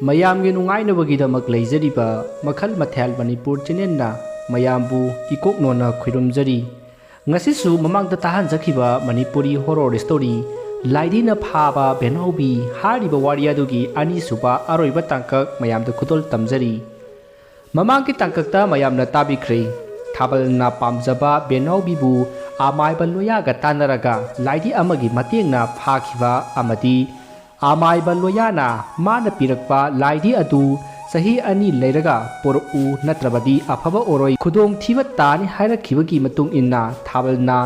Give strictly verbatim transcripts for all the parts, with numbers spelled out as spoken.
ꯃꯌꯥꯝꯒꯤ ꯅꯨꯡꯉꯥꯏꯅꯕꯒꯤꯗꯃꯛ ꯂꯩꯖꯔꯤꯕ ꯃꯈꯜ ꯃꯊꯦꯜ ꯃꯅꯤꯄꯨꯔ ꯆꯦꯅꯦꯜꯅ ꯃꯌꯥꯝꯕꯨ ꯏꯀꯣꯛꯅꯣꯅ ꯈꯨꯔꯨꯝꯖꯔꯤ꯫ ꯉꯁꯤꯁꯨ ꯃꯃꯥꯡꯗ ꯇꯥꯍꯟꯖꯈꯤꯕ ꯃꯅꯤꯄꯨꯔꯤ ꯍꯣꯔꯣꯔ ꯁ꯭ꯇꯣꯔꯤ ꯂꯥꯏꯗꯤꯅ ꯐꯥꯕ ꯕꯦꯅꯥꯎꯕꯤ ꯍꯥꯏꯔꯤꯕ ꯋꯥꯔꯤ ꯑꯗꯨꯒꯤ ꯑꯅꯤꯁꯨꯕ ꯑꯔꯣꯏꯕ ꯇꯥꯡꯀꯛ ꯃꯌꯥꯝꯗ ꯈꯨꯗꯣꯜ ꯇꯝꯖꯔꯤ꯫ ꯃꯃꯥꯡꯒꯤ ꯇꯥꯡꯀꯛꯇ ꯃꯌꯥꯝꯅ ꯇꯥꯕꯤꯈ꯭ꯔꯦ꯫ ꯊꯥꯕꯜꯅ ꯄꯥꯝꯖꯕ ꯕꯦꯅꯥꯎꯕꯤꯕꯨ ꯑꯃꯥꯏꯕ ꯂꯣꯌꯥꯒ ꯇꯥꯟꯅꯔꯒ ꯂꯥꯏꯗꯤ ꯑꯃꯒꯤ ꯃꯇꯦꯡꯅ ꯐꯥꯈꯤꯕ ꯑꯃꯗꯤ ꯑꯃꯥꯏꯕ ꯂꯣꯌꯥꯅ ꯃꯥꯅ ꯄꯤꯔꯛꯄ ꯂꯥꯏꯗꯤ ꯑꯗꯨ ꯆꯍꯤ ꯑꯅꯤ ꯂꯩꯔꯒ ꯄꯣꯔꯛꯎ, ꯅꯠꯇ꯭ꯔꯕꯗꯤ ꯑꯐꯕ ꯑꯣꯏꯔꯣꯏ, ꯈꯨꯗꯣꯡꯊꯤꯕ ꯇꯥꯅꯤ ꯍꯥꯏꯔꯛꯈꯤꯕꯒꯤ ꯃꯇꯨꯡ ꯏꯟꯅ ꯊꯥꯕꯜꯅ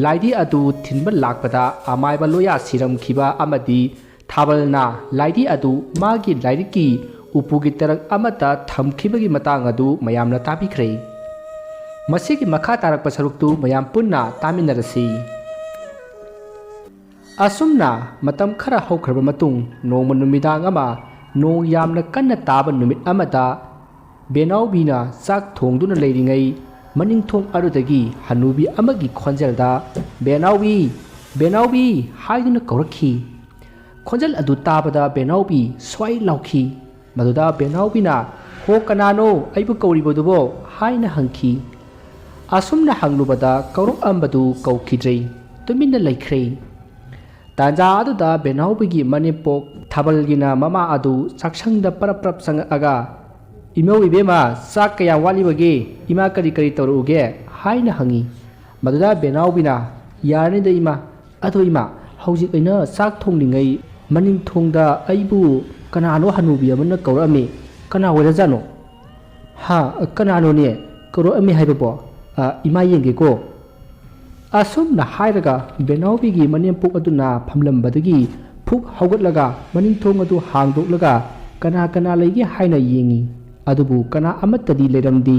ꯂꯥꯏꯗꯤ ꯑꯗꯨ ꯊꯤꯟꯕ ꯂꯥꯛꯄꯗ ꯑꯃꯥꯏꯕ ꯂꯣꯌꯥ ꯁꯤꯔꯝꯈꯤꯕ ꯑꯃꯗꯤ ꯊꯥꯕꯜꯅ ꯂꯥꯏꯗꯤ ꯑꯗꯨ ꯃꯥꯒꯤ ꯂꯥꯏꯔꯤꯛꯀꯤ ꯎꯄꯨꯒꯤ ꯇꯔꯪ ꯑꯃꯠꯇ ꯊꯝꯈꯤꯕꯒꯤ ꯃꯇꯥꯡ ꯑꯗꯨ ꯃꯌꯥꯝꯅ ꯇꯥꯕꯤꯈ꯭ꯔꯦ꯫ ꯃꯁꯤꯒꯤ ꯃꯈꯥ ꯇꯥꯔꯛꯄ ꯁꯔꯨꯛꯇꯨ ꯃꯌꯥꯝ ꯄꯨꯟꯅ ꯇꯥꯃꯤꯟꯅꯔꯁꯤ꯫ ꯑꯁꯨꯝꯅ ꯃꯇꯝ ꯈꯔ ꯍꯧꯈ꯭ꯔꯕ ꯃꯇꯨꯡ, ꯅꯣꯡꯃ ꯅꯨꯃꯤꯗꯥꯡ ꯑꯃ ꯅꯣꯡ ꯌꯥꯝꯅ ꯀꯟꯅ ꯇꯥꯕ ꯅꯨꯃꯤꯠ ꯑꯃꯗ, ꯕꯦꯅꯥꯎꯕꯤꯅ ꯆꯥꯛ ꯊꯣꯡꯗꯨꯅ ꯂꯩꯔꯤꯉꯩ, ꯃꯅꯤꯡꯊꯣꯡ ꯑꯗꯨꯗꯒꯤ ꯍꯅꯨꯕꯤ ꯑꯃꯒꯤ ꯈꯣꯟꯖꯦꯜꯗ, "ꯕꯦꯅꯥꯎꯕꯤ! ꯕꯦꯅꯥꯎꯕꯤ!" ꯍꯥꯏꯗꯨꯅ ꯀꯧꯔꯛꯈꯤ꯫ ꯈꯣꯟꯖꯦꯜ ꯑꯗꯨ ꯇꯥꯕꯗ ꯕꯦꯅꯥꯎꯕꯤ ꯁ꯭ꯋꯥꯏ ꯂꯥꯎꯈꯤ꯫ ꯃꯗꯨꯗ ꯕꯦꯅꯥꯎꯕꯤꯅ, "ꯍꯣ, ꯀꯅꯥꯅꯣ ꯑꯩꯕꯨ ꯀꯧꯔꯤꯕꯗꯨꯕꯣ?" ꯍꯥꯏꯅ ꯍꯪꯈꯤ꯫ ꯑꯁꯨꯝꯅ ꯍꯪꯂꯨꯕꯗ ꯀꯧꯔꯛꯑꯝꯕꯗꯨ ꯀꯧꯈꯤꯗ꯭ꯔꯦ, ꯇꯨꯃꯤꯟꯅ ꯂꯩꯈ꯭ꯔꯦ꯫ ꯇꯥꯟꯖꯥ ꯑꯗꯨꯗ ꯕꯦꯅꯥꯎꯕꯤꯒꯤ ꯃꯅꯦꯝꯄꯣꯛ ꯊꯥꯕꯜꯒꯤꯅ ꯃꯃꯥ ꯑꯗꯨ ꯆꯥꯛꯁꯪꯗ ꯄꯔꯞ ꯄꯔꯞ ꯆꯪꯉꯛꯑꯒ, "ꯏꯃꯧ ꯏꯕꯦꯝꯃ, ꯆꯥꯛ ꯀꯌꯥꯝ ꯋꯥꯠꯂꯤꯕꯒꯦ? ꯏꯃꯥ ꯀꯔꯤ ꯀꯔꯤ ꯇꯧꯔꯛꯎꯒꯦ?" ꯍꯥꯏꯅ ꯍꯪꯉꯤ꯫ ꯃꯗꯨꯗ ꯕꯦꯅꯥꯎꯕꯤꯅ, "ꯌꯥꯔꯅꯤꯗ ꯏꯃꯥ, ꯑꯗꯣ ꯏꯃꯥ, ꯍꯧꯖꯤꯛ ꯑꯩꯅ ꯆꯥꯛ ꯊꯣꯡꯂꯤꯉꯩ ꯃꯅꯤꯡ ꯊꯣꯡꯗ ꯑꯩꯕꯨ ꯀꯅꯥꯅꯣ ꯍꯅꯨꯕꯤ ꯑꯃꯅ ꯀꯧꯔꯛꯑꯝꯃꯤ, ꯀꯅꯥ ꯑꯣꯏꯔꯖꯥꯠꯅꯣ?" "ꯍꯥ? ꯀꯅꯥꯅꯣꯅꯦ ꯀꯧꯔꯛꯑꯝꯃꯤ ꯍꯥꯏꯕꯕꯣ? ꯑ, ꯏꯃꯥ ꯌꯦꯡꯒꯦꯀꯣ꯫" ꯑꯁꯨꯝꯅ ꯍꯥꯏꯔꯒ ꯕꯦꯅꯥꯎꯕꯤꯒꯤ ꯃꯅꯦꯝꯄꯣꯛ ꯑꯗꯨꯅ ꯐꯝꯂꯝꯕꯗꯒꯤ ꯐꯨꯛ ꯍꯧꯒꯠꯂꯒ ꯃꯅꯤꯡ ꯊꯣꯡ ꯑꯗꯨ ꯍꯥꯡꯗꯣꯛꯂꯒ ꯀꯅꯥ ꯀꯅꯥ ꯂꯩꯒꯦ ꯍꯥꯏꯅ ꯌꯦꯡꯉꯤ꯫ ꯑꯗꯨꯕꯨ ꯀꯅꯥ ꯑꯃꯠꯇꯗꯤ ꯂꯩꯔꯝꯗꯦ꯫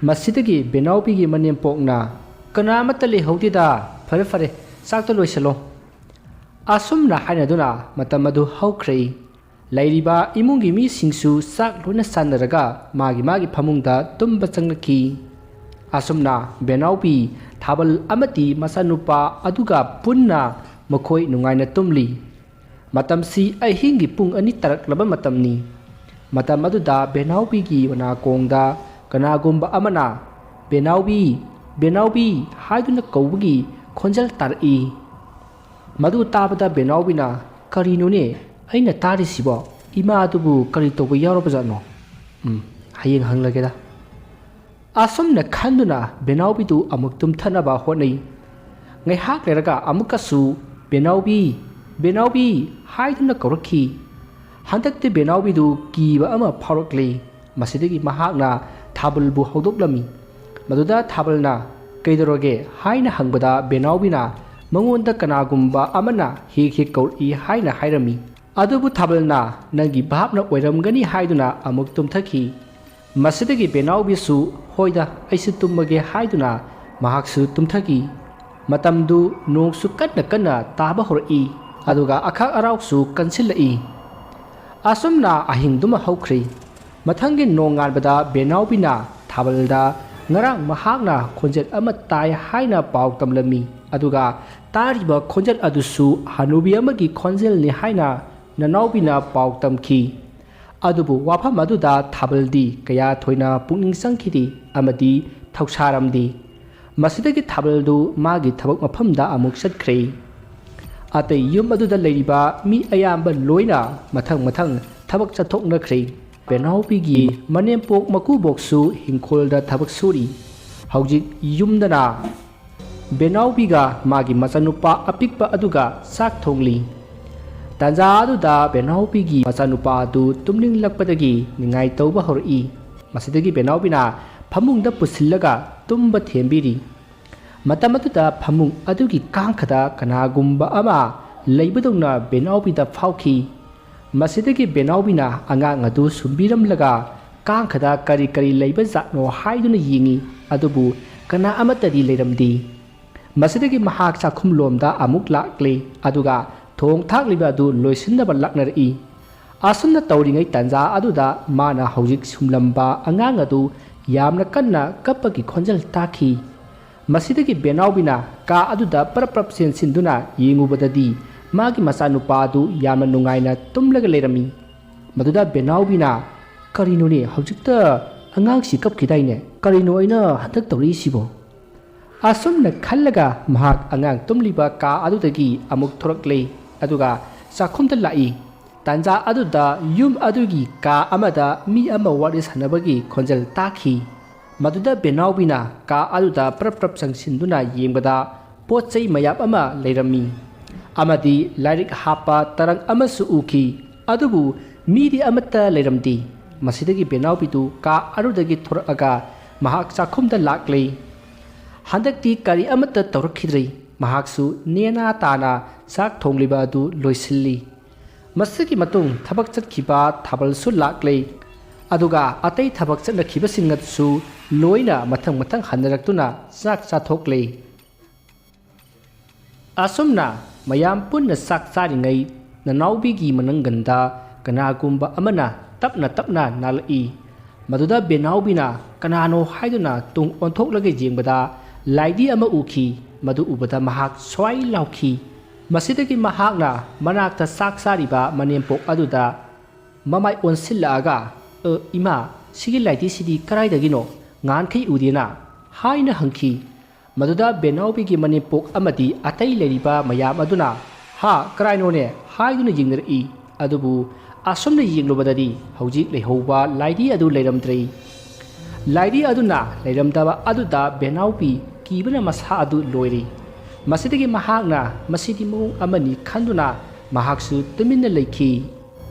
ꯃꯁꯤꯗꯒꯤ ꯕꯦꯅꯥꯎꯕꯤꯒꯤ ꯃꯅꯦꯝꯄꯣꯛꯅ, "ꯀꯅꯥ ꯑꯃꯠꯇ ꯂꯩꯍꯧꯗꯦꯗ꯫ ꯐꯔꯦ ꯐꯔꯦ, ꯆꯥꯛꯇ ꯂꯣꯏꯁꯤꯜꯂꯣ꯫" ꯑꯁꯨꯝꯅ ꯍꯥꯏꯅꯗꯨꯅ ꯃꯇꯝ ꯑꯗꯨ ꯍꯧꯈ꯭ꯔꯦ꯫ ꯂꯩꯔꯤꯕ ꯏꯃꯨꯡꯒꯤ ꯃꯤꯁꯤꯡꯁꯨ ꯆꯥꯛ ꯂꯣꯏꯅ ꯆꯥꯟꯅꯔꯒ ꯃꯥꯒꯤ ꯃꯥꯒꯤ ꯐꯃꯨꯡꯗ ꯇꯨꯝꯕ ꯆꯪꯂꯛꯈꯤ꯫ ꯑꯁꯨꯝꯅ ꯕꯦꯅꯥꯎꯕꯤ, ꯊꯥꯕꯜ ꯑꯃꯗꯤ ꯃꯆꯥꯅꯨꯄꯥ ꯑꯗꯨꯒ ꯄꯨꯟꯅ ꯃꯈꯣꯏ ꯅꯨꯡꯉꯥꯏꯅ ꯇꯨꯝꯂꯤ꯫ ꯃꯇꯝꯁꯤ ꯑꯍꯤꯡꯒꯤ ꯄꯨꯡ ꯑꯅꯤ ꯇꯥꯔꯛꯂꯕ ꯃꯇꯝꯅꯤ꯫ ꯃꯇꯝ ꯑꯗꯨꯗ ꯕꯦꯅꯥꯎꯕꯤꯒꯤ ꯃꯅꯥꯀꯣꯡꯗ ꯀꯅꯥꯒꯨꯝꯕ ꯑꯃꯅ "ꯕꯦꯅꯥꯎꯕꯤ, ꯕꯦꯅꯥꯎꯕꯤ" ꯍꯥꯏꯗꯨꯅ ꯀꯧꯕꯒꯤ ꯈꯣꯟꯖꯦꯜ ꯇꯥꯔꯛꯏ꯫ ꯃꯗꯨ ꯇꯥꯕꯗ ꯕꯦꯅꯥꯎꯕꯤꯅ, "ꯀꯔꯤꯅꯣꯅꯦ ꯑꯩꯅ ꯇꯥꯔꯤꯁꯤꯕꯣ? ꯏꯃꯥ ꯑꯗꯨꯕꯨ ꯀꯔꯤ ꯇꯧꯕ ꯌꯥꯎꯔꯕꯖꯥꯠꯅꯣ? ꯎꯝ, ꯍꯌꯦꯡ ꯍꯪꯂꯒꯦꯗ"꯫ ꯑꯁꯨꯝꯅ ꯈꯟꯗꯨꯅ ꯕꯦꯅꯥꯎꯕꯤꯗꯨ ꯑꯃꯨꯛ ꯇꯨꯝꯊꯅꯕ ꯍꯣꯠꯅꯩ꯫ ꯉꯥꯏꯍꯥꯛ ꯂꯩꯔꯒ ꯑꯃꯨꯛꯀꯁꯨ "ꯕꯦꯅꯥꯎꯕꯤ, ꯕꯦꯅꯥꯎꯕꯤ" ꯍꯥꯏꯗꯨꯅ ꯀꯧꯔꯛꯈꯤ꯫ ꯍꯟꯗꯛꯇꯤ ꯕꯦꯅꯥꯎꯕꯤꯗꯨ ꯀꯤꯕ ꯑꯃ ꯐꯥꯎꯔꯛꯂꯦ꯫ ꯃꯁꯤꯗꯒꯤ ꯃꯍꯥꯛꯅ ꯊꯥꯕꯜꯕꯨ ꯍꯧꯗꯣꯛꯂꯝꯃꯤ꯫ ꯃꯗꯨꯗ ꯊꯥꯕꯜꯅ "ꯀꯩꯗꯧꯔꯒꯦ?" ꯍꯥꯏꯅ ꯍꯪꯕꯗ ꯕꯦꯅꯥꯎꯕꯤꯅ ꯃꯉꯣꯟꯗ ꯀꯅꯥꯒꯨꯝꯕ ꯑꯃꯅ ꯍꯦꯛ ꯍꯦꯛ ꯀꯧꯔꯛꯏ ꯍꯥꯏꯅ ꯍꯥꯏꯔꯝꯃꯤ꯫ ꯑꯗꯨꯕꯨ ꯊꯥꯕꯜꯅ "ꯅꯪꯒꯤ ꯚꯥꯞꯅ ꯑꯣꯏꯔꯝꯒꯅꯤ" ꯍꯥꯏꯗꯨꯅ ꯑꯃꯨꯛ ꯇꯨꯝꯊꯈꯤ꯫ ꯃꯁꯤꯗꯒꯤ ꯕꯦꯅꯥꯎꯕꯤꯁꯨ "ꯍꯣꯏꯗ, ꯑꯩꯁꯨ ꯇꯨꯝꯃꯒꯦ" ꯍꯥꯏꯗꯨꯅ ꯃꯍꯥꯛꯁꯨ ꯇꯨꯝꯊꯈꯤ꯫ ꯃꯇꯝꯗꯨ ꯅꯣꯡꯁꯨ ꯀꯟꯅ ꯀꯟꯅ ꯇꯥꯕ ꯍꯧꯔꯛꯏ, ꯑꯗꯨꯒ ꯑꯈꯥꯛ ꯑꯔꯥꯎꯁꯨ ꯀꯟꯁꯤꯜꯂꯛꯏ꯫ ꯑꯁꯨꯝꯅ ꯑꯍꯤꯡꯗꯨꯃ ꯍꯧꯈ꯭ꯔꯦ꯫ ꯃꯊꯪꯒꯤ ꯅꯣꯡꯉꯥꯟꯕꯗ ꯕꯦꯅꯥꯎꯕꯤꯅ ꯊꯥꯕꯜꯗ ꯉꯔꯥꯡ ꯃꯍꯥꯛꯅ ꯈꯣꯟꯖꯦꯜ ꯑꯃ ꯇꯥꯏ ꯍꯥꯏꯅ ꯄꯥꯎ ꯇꯝꯂꯝꯃꯤ, ꯑꯗꯨꯒ ꯇꯥꯔꯤꯕ ꯈꯣꯟꯖꯦꯜ ꯑꯗꯨꯁꯨ ꯍꯅꯨꯕꯤ ꯑꯃꯒꯤ ꯈꯣꯟꯖꯦꯜꯅꯤ ꯍꯥꯏꯅ ꯅꯅꯥꯎꯕꯤꯅ ꯄꯥꯎ ꯇꯝꯈꯤ꯫ ꯑꯗꯨꯕꯨ ꯋꯥꯐꯝ ꯑꯗꯨꯗ ꯊꯥꯕꯜꯗꯤ ꯀꯌꯥ ꯊꯣꯏꯅ ꯄꯨꯛꯅꯤꯡ ꯆꯪꯈꯤꯗꯦ ꯑꯃꯗꯤ ꯊꯧꯁꯥꯔꯝꯗꯦ꯫ ꯃꯁꯤꯗꯒꯤ ꯊꯥꯕꯜꯗꯨ ꯃꯥꯒꯤ ꯊꯕꯛ ꯃꯐꯝꯗ ꯑꯃꯨꯛ ꯆꯠꯈ꯭ꯔꯦ꯫ ꯑꯇꯩ ꯌꯨꯝ ꯑꯗꯨꯗ ꯂꯩꯔꯤꯕ ꯃꯤ ꯑꯌꯥꯝꯕ ꯂꯣꯏꯅ ꯃꯊꯪ ꯃꯊꯪ ꯊꯕꯛ ꯆꯠꯊꯣꯛꯅꯈ꯭ꯔꯦ꯫ ꯕꯦꯅꯥꯎꯕꯤꯒꯤ ꯃꯅꯦꯝꯄꯣꯛ ꯃꯀꯨꯕꯣꯛꯁꯨ ꯏꯪꯈꯣꯜꯗ ꯊꯕꯛ ꯁꯨꯔꯤ꯫ ꯍꯧꯖꯤꯛ ꯌꯨꯝꯗꯅ ꯕꯦꯅꯥꯎꯕꯤꯒ ꯃꯥꯒꯤ ꯃꯆꯥꯅꯨꯄꯥ ꯑꯄꯤꯛꯄ ꯑꯗꯨꯒ ꯆꯥꯛ ꯊꯣꯡꯂꯤ꯫ ꯇꯥꯟꯖꯥ ꯑꯗꯨꯗ ꯕꯦꯅꯥꯎꯕꯤꯒꯤ ꯃꯆꯥꯅꯨꯄꯥ ꯑꯗꯨ ꯇꯨꯝꯅꯤꯡꯂꯛꯄꯗꯒꯤ ꯅꯤꯡꯉꯥꯏ ꯇꯧꯕ ꯍꯧꯔꯛꯏ꯫ ꯃꯁꯤꯗꯒꯤ ꯕꯦꯅꯥꯎꯕꯤꯅ ꯐꯃꯨꯡꯗ ꯄꯨꯁꯤꯜꯂꯒ ꯇꯨꯝꯕ ꯊꯦꯝꯕꯤꯔꯤ꯫ ꯃꯇꯝ ꯑꯗꯨꯗ ꯐꯃꯨꯡ ꯑꯗꯨꯒꯤ ꯀꯥꯡꯈꯗ ꯀꯅꯥꯒꯨꯝꯕ ꯑꯃ ꯂꯩꯕꯗꯧꯅ ꯕꯦꯅꯥꯎꯕꯤꯗ ꯐꯥꯎꯈꯤ꯫ ꯃꯁꯤꯗꯒꯤ ꯕꯦꯅꯥꯎꯕꯤꯅ ꯑꯉꯥꯡ ꯑꯗꯨ ꯁꯨꯝꯕꯤꯔꯝꯂꯒ ꯀꯥꯡꯈꯗ ꯀꯔꯤ ꯀꯔꯤ ꯂꯩꯕ ꯖꯥꯠꯅꯣ ꯍꯥꯏꯗꯨꯅ ꯌꯦꯡꯉꯤ, ꯑꯗꯨꯕꯨ ꯀꯅꯥ ꯑꯃꯠꯇꯗꯤ ꯂꯩꯔꯝꯗꯦ꯫ ꯃꯁꯤꯗꯒꯤ ꯃꯍꯥꯛ ꯆꯥꯛꯈꯨꯝꯂꯣꯝꯗ ꯑꯃꯨꯛ ꯂꯥꯛꯂꯦ, ꯑꯗꯨꯒ ꯊꯣꯡ ꯊꯥꯛꯂꯤꯕ ꯑꯗꯨ ꯂꯣꯏꯁꯤꯟꯅꯕ ꯂꯥꯛꯅꯔꯛꯏ꯫ ꯑꯁꯨꯝꯅ ꯇꯧꯔꯤꯉꯩ ꯇꯥꯟꯖꯥ ꯑꯗꯨꯗ ꯃꯥꯅ ꯍꯧꯖꯤꯛ ꯁꯨꯝꯂꯝꯕ ꯑꯉꯥꯡ ꯑꯗꯨ ꯌꯥꯝꯅ ꯀꯟꯅ ꯀꯞꯄꯒꯤ ꯈꯣꯟꯖꯦꯜ ꯇꯥꯈꯤ꯫ ꯃꯁꯤꯗꯒꯤ ꯕꯦꯅꯥꯎꯕꯤꯅ ꯀꯥ ꯑꯗꯨꯗ ꯄꯔꯞ ꯄꯔꯞ ꯆꯦꯟꯁꯤꯟꯗꯨꯅ ꯌꯦꯡꯉꯨꯕꯗꯗꯤ ꯃꯥꯒꯤ ꯃꯆꯥꯅꯨꯄꯥ ꯑꯗꯨ ꯌꯥꯝꯅ ꯅꯨꯡꯉꯥꯏꯅ ꯇꯨꯝꯂꯒ ꯂꯩꯔꯝꯃꯤ꯫ ꯃꯗꯨꯗ ꯕꯦꯅꯥꯎꯕꯤꯅ, "ꯀꯔꯤꯅꯣꯅꯦ, ꯍꯧꯖꯤꯛꯇ ꯑꯉꯥꯡꯁꯤ ꯀꯞꯈꯤꯗꯥꯏꯅꯦ? ꯀꯔꯤꯅꯣ ꯑꯩꯅ ꯍꯟꯗꯛ ꯇꯧꯔꯛꯏꯁꯤꯕꯣ?" ꯑꯁꯨꯝꯅ ꯈꯜꯂꯒ ꯃꯍꯥꯛ ꯑꯉꯥꯡ ꯇꯨꯝꯂꯤꯕ ꯀꯥ ꯑꯗꯨꯗꯒꯤ ꯑꯃꯨꯛ ꯊꯣꯔꯛꯂꯦ, ꯑꯗꯨꯒ ꯆꯥꯛꯈꯨꯝꯗ ꯂꯥꯛꯏ꯫ ꯇꯥꯟꯖꯥ ꯑꯗꯨꯗ ꯌꯨꯝ ꯑꯗꯨꯒꯤ ꯀꯥ ꯑꯃꯗ ꯃꯤ ꯑꯃ ꯋꯥꯔꯤ ꯁꯥꯟꯅꯕꯒꯤ ꯈꯣꯟꯖꯦꯜ ꯇꯥꯈꯤ꯫ ꯃꯗꯨꯗ ꯕꯦꯅꯥꯎꯕꯤꯅ ꯀꯥ ꯑꯗꯨꯗ ꯄ꯭ꯔꯞ ꯄ꯭ꯔꯞ ꯆꯪꯁꯤꯟꯗꯨꯅ ꯌꯦꯡꯕꯗ ꯄꯣꯠ ꯆꯩ ꯃꯌꯥꯝ ꯑꯃ ꯂꯩꯔꯝꯃꯤ, ꯑꯃꯗꯤ ꯂꯥꯏꯔꯤꯛ ꯍꯥꯞꯄ ꯇꯔꯪ ꯑꯃꯁꯨ ꯎꯈꯤ꯫ ꯑꯗꯨꯕꯨ ꯃꯤꯗꯤ ꯑꯃꯠꯇ ꯂꯩꯔꯝꯗꯦ꯫ ꯃꯁꯤꯗꯒꯤ ꯕꯦꯅꯥꯎꯕꯤꯗꯨ ꯀꯥ ꯑꯗꯨꯗꯒꯤ ꯊꯣꯔꯛꯑꯒ ꯃꯍꯥꯛ ꯆꯥꯛꯈꯨꯝꯗ ꯂꯥꯛꯂꯦ꯫ ꯍꯟꯗꯛꯇꯤ ꯀꯔꯤ ꯑꯃꯠꯇ ꯇꯧꯔꯛꯈꯤꯗ꯭ꯔꯦ꯫ ꯃꯍꯥꯛꯁꯨ ꯅꯦꯅꯥ ꯇꯥꯅ ꯆꯥꯛ ꯊꯣꯡꯂꯤꯕ ꯑꯗꯨ ꯂꯣꯏꯁꯤꯜꯂꯤ꯫ ꯃꯁꯤꯒꯤ ꯃꯇꯨꯡ ꯊꯕꯛ ꯆꯠꯈꯤꯕ ꯊꯥꯕꯜꯁꯨ ꯂꯥꯛꯂꯦ꯫ ꯑꯗꯨꯒ ꯑꯇꯩ ꯊꯕꯛ ꯆꯠꯅꯈꯤꯕꯁꯤꯡ ꯑꯗꯨꯁꯨ ꯂꯣꯏꯅ ꯃꯊꯪ ꯃꯊꯪ ꯍꯟꯅꯔꯛꯇꯨꯅ ꯆꯥꯛ ꯆꯥꯊꯣꯛꯂꯦ꯫ ꯑꯁꯨꯝꯅ ꯃꯌꯥꯝ ꯄꯨꯟꯅ ꯆꯥꯛ ꯆꯥꯔꯤꯉꯩ, ꯅꯅꯥꯎꯕꯤꯒꯤ ꯃꯅꯪꯒꯟꯗ ꯀꯅꯥꯒꯨꯝꯕ ꯑꯃꯅ ꯇꯞꯅ ꯇꯞꯅ ꯅꯥꯜꯂꯛꯏ꯫ ꯃꯗꯨꯗ ꯕꯦꯅꯥꯎꯕꯤꯅ ꯀꯅꯥꯅꯣ ꯍꯥꯏꯗꯨꯅ ꯇꯨꯡ ꯑꯣꯟꯊꯣꯛꯂꯒ ꯌꯦꯡꯕꯗ, ꯂꯥꯏꯙꯤ ꯑꯃ ꯎꯈꯤ꯫ ꯃꯗꯨ ꯎꯕꯗ ꯃꯍꯥꯛ ꯁ꯭ꯋꯥꯏ ꯂꯥꯎꯈꯤ꯫ ꯃꯁꯤꯗꯒꯤ ꯃꯍꯥꯛꯅ ꯃꯅꯥꯛꯇ ꯆꯥꯛ ꯆꯥꯔꯤꯕ ꯃꯅꯦꯝꯄꯣꯛ ꯑꯗꯨꯗ ꯃꯃꯥꯏ ꯑꯣꯟꯁꯤꯜꯂꯛꯑꯒ, "ꯑ, ꯏꯃꯥ, ꯁꯤꯒꯤ ꯂꯥꯏꯙꯤꯁꯤꯗꯤ ꯀꯗꯥꯏꯗꯒꯤꯅꯣ? ꯉꯍꯥꯟꯈꯩ ꯎꯗꯦꯅ?" ꯍꯥꯏꯅ ꯍꯪꯈꯤ꯫ ꯃꯗꯨꯗ ꯕꯦꯅꯥꯎꯕꯤꯒꯤ ꯃꯅꯦꯝꯄꯣꯛ ꯑꯃꯗꯤ ꯑꯇꯩ ꯂꯩꯔꯤꯕ ꯃꯌꯥꯝ ꯑꯗꯨꯅ, "ꯍꯥ, ꯀꯔꯥꯏꯅꯣꯅꯦ?" ꯍꯥꯏꯗꯨꯅ ꯌꯦꯡꯅꯔꯛꯏ꯫ ꯑꯗꯨꯕꯨ ꯑꯁꯨꯝꯅ ꯌꯦꯡꯂꯨꯕꯗꯗꯤ ꯍꯧꯖꯤꯛ ꯂꯩꯍꯧꯕ ꯂꯥꯏꯙꯤ ꯑꯗꯨ ꯂꯩꯔꯝꯗ꯭ꯔꯦ꯫ ꯂꯥꯏꯙꯤ ꯑꯗꯨꯅ ꯂꯩꯔꯝꯗꯕ ꯑꯗꯨꯗ ꯕꯦꯅꯥꯎꯕꯤ ꯀꯤꯕꯅ ꯃꯁꯥ ꯑꯗꯨ ꯂꯣꯏꯔꯦ꯫ ꯃꯁꯤꯗꯒꯤ ꯃꯍꯥꯛꯅ ꯃꯁꯤꯗꯤ ꯃꯑꯣꯡ ꯑꯃꯅꯤ ꯈꯟꯗꯨꯅ ꯃꯍꯥꯛꯁꯨ ꯇꯨꯃꯤꯟꯅ ꯂꯩꯈꯤ꯫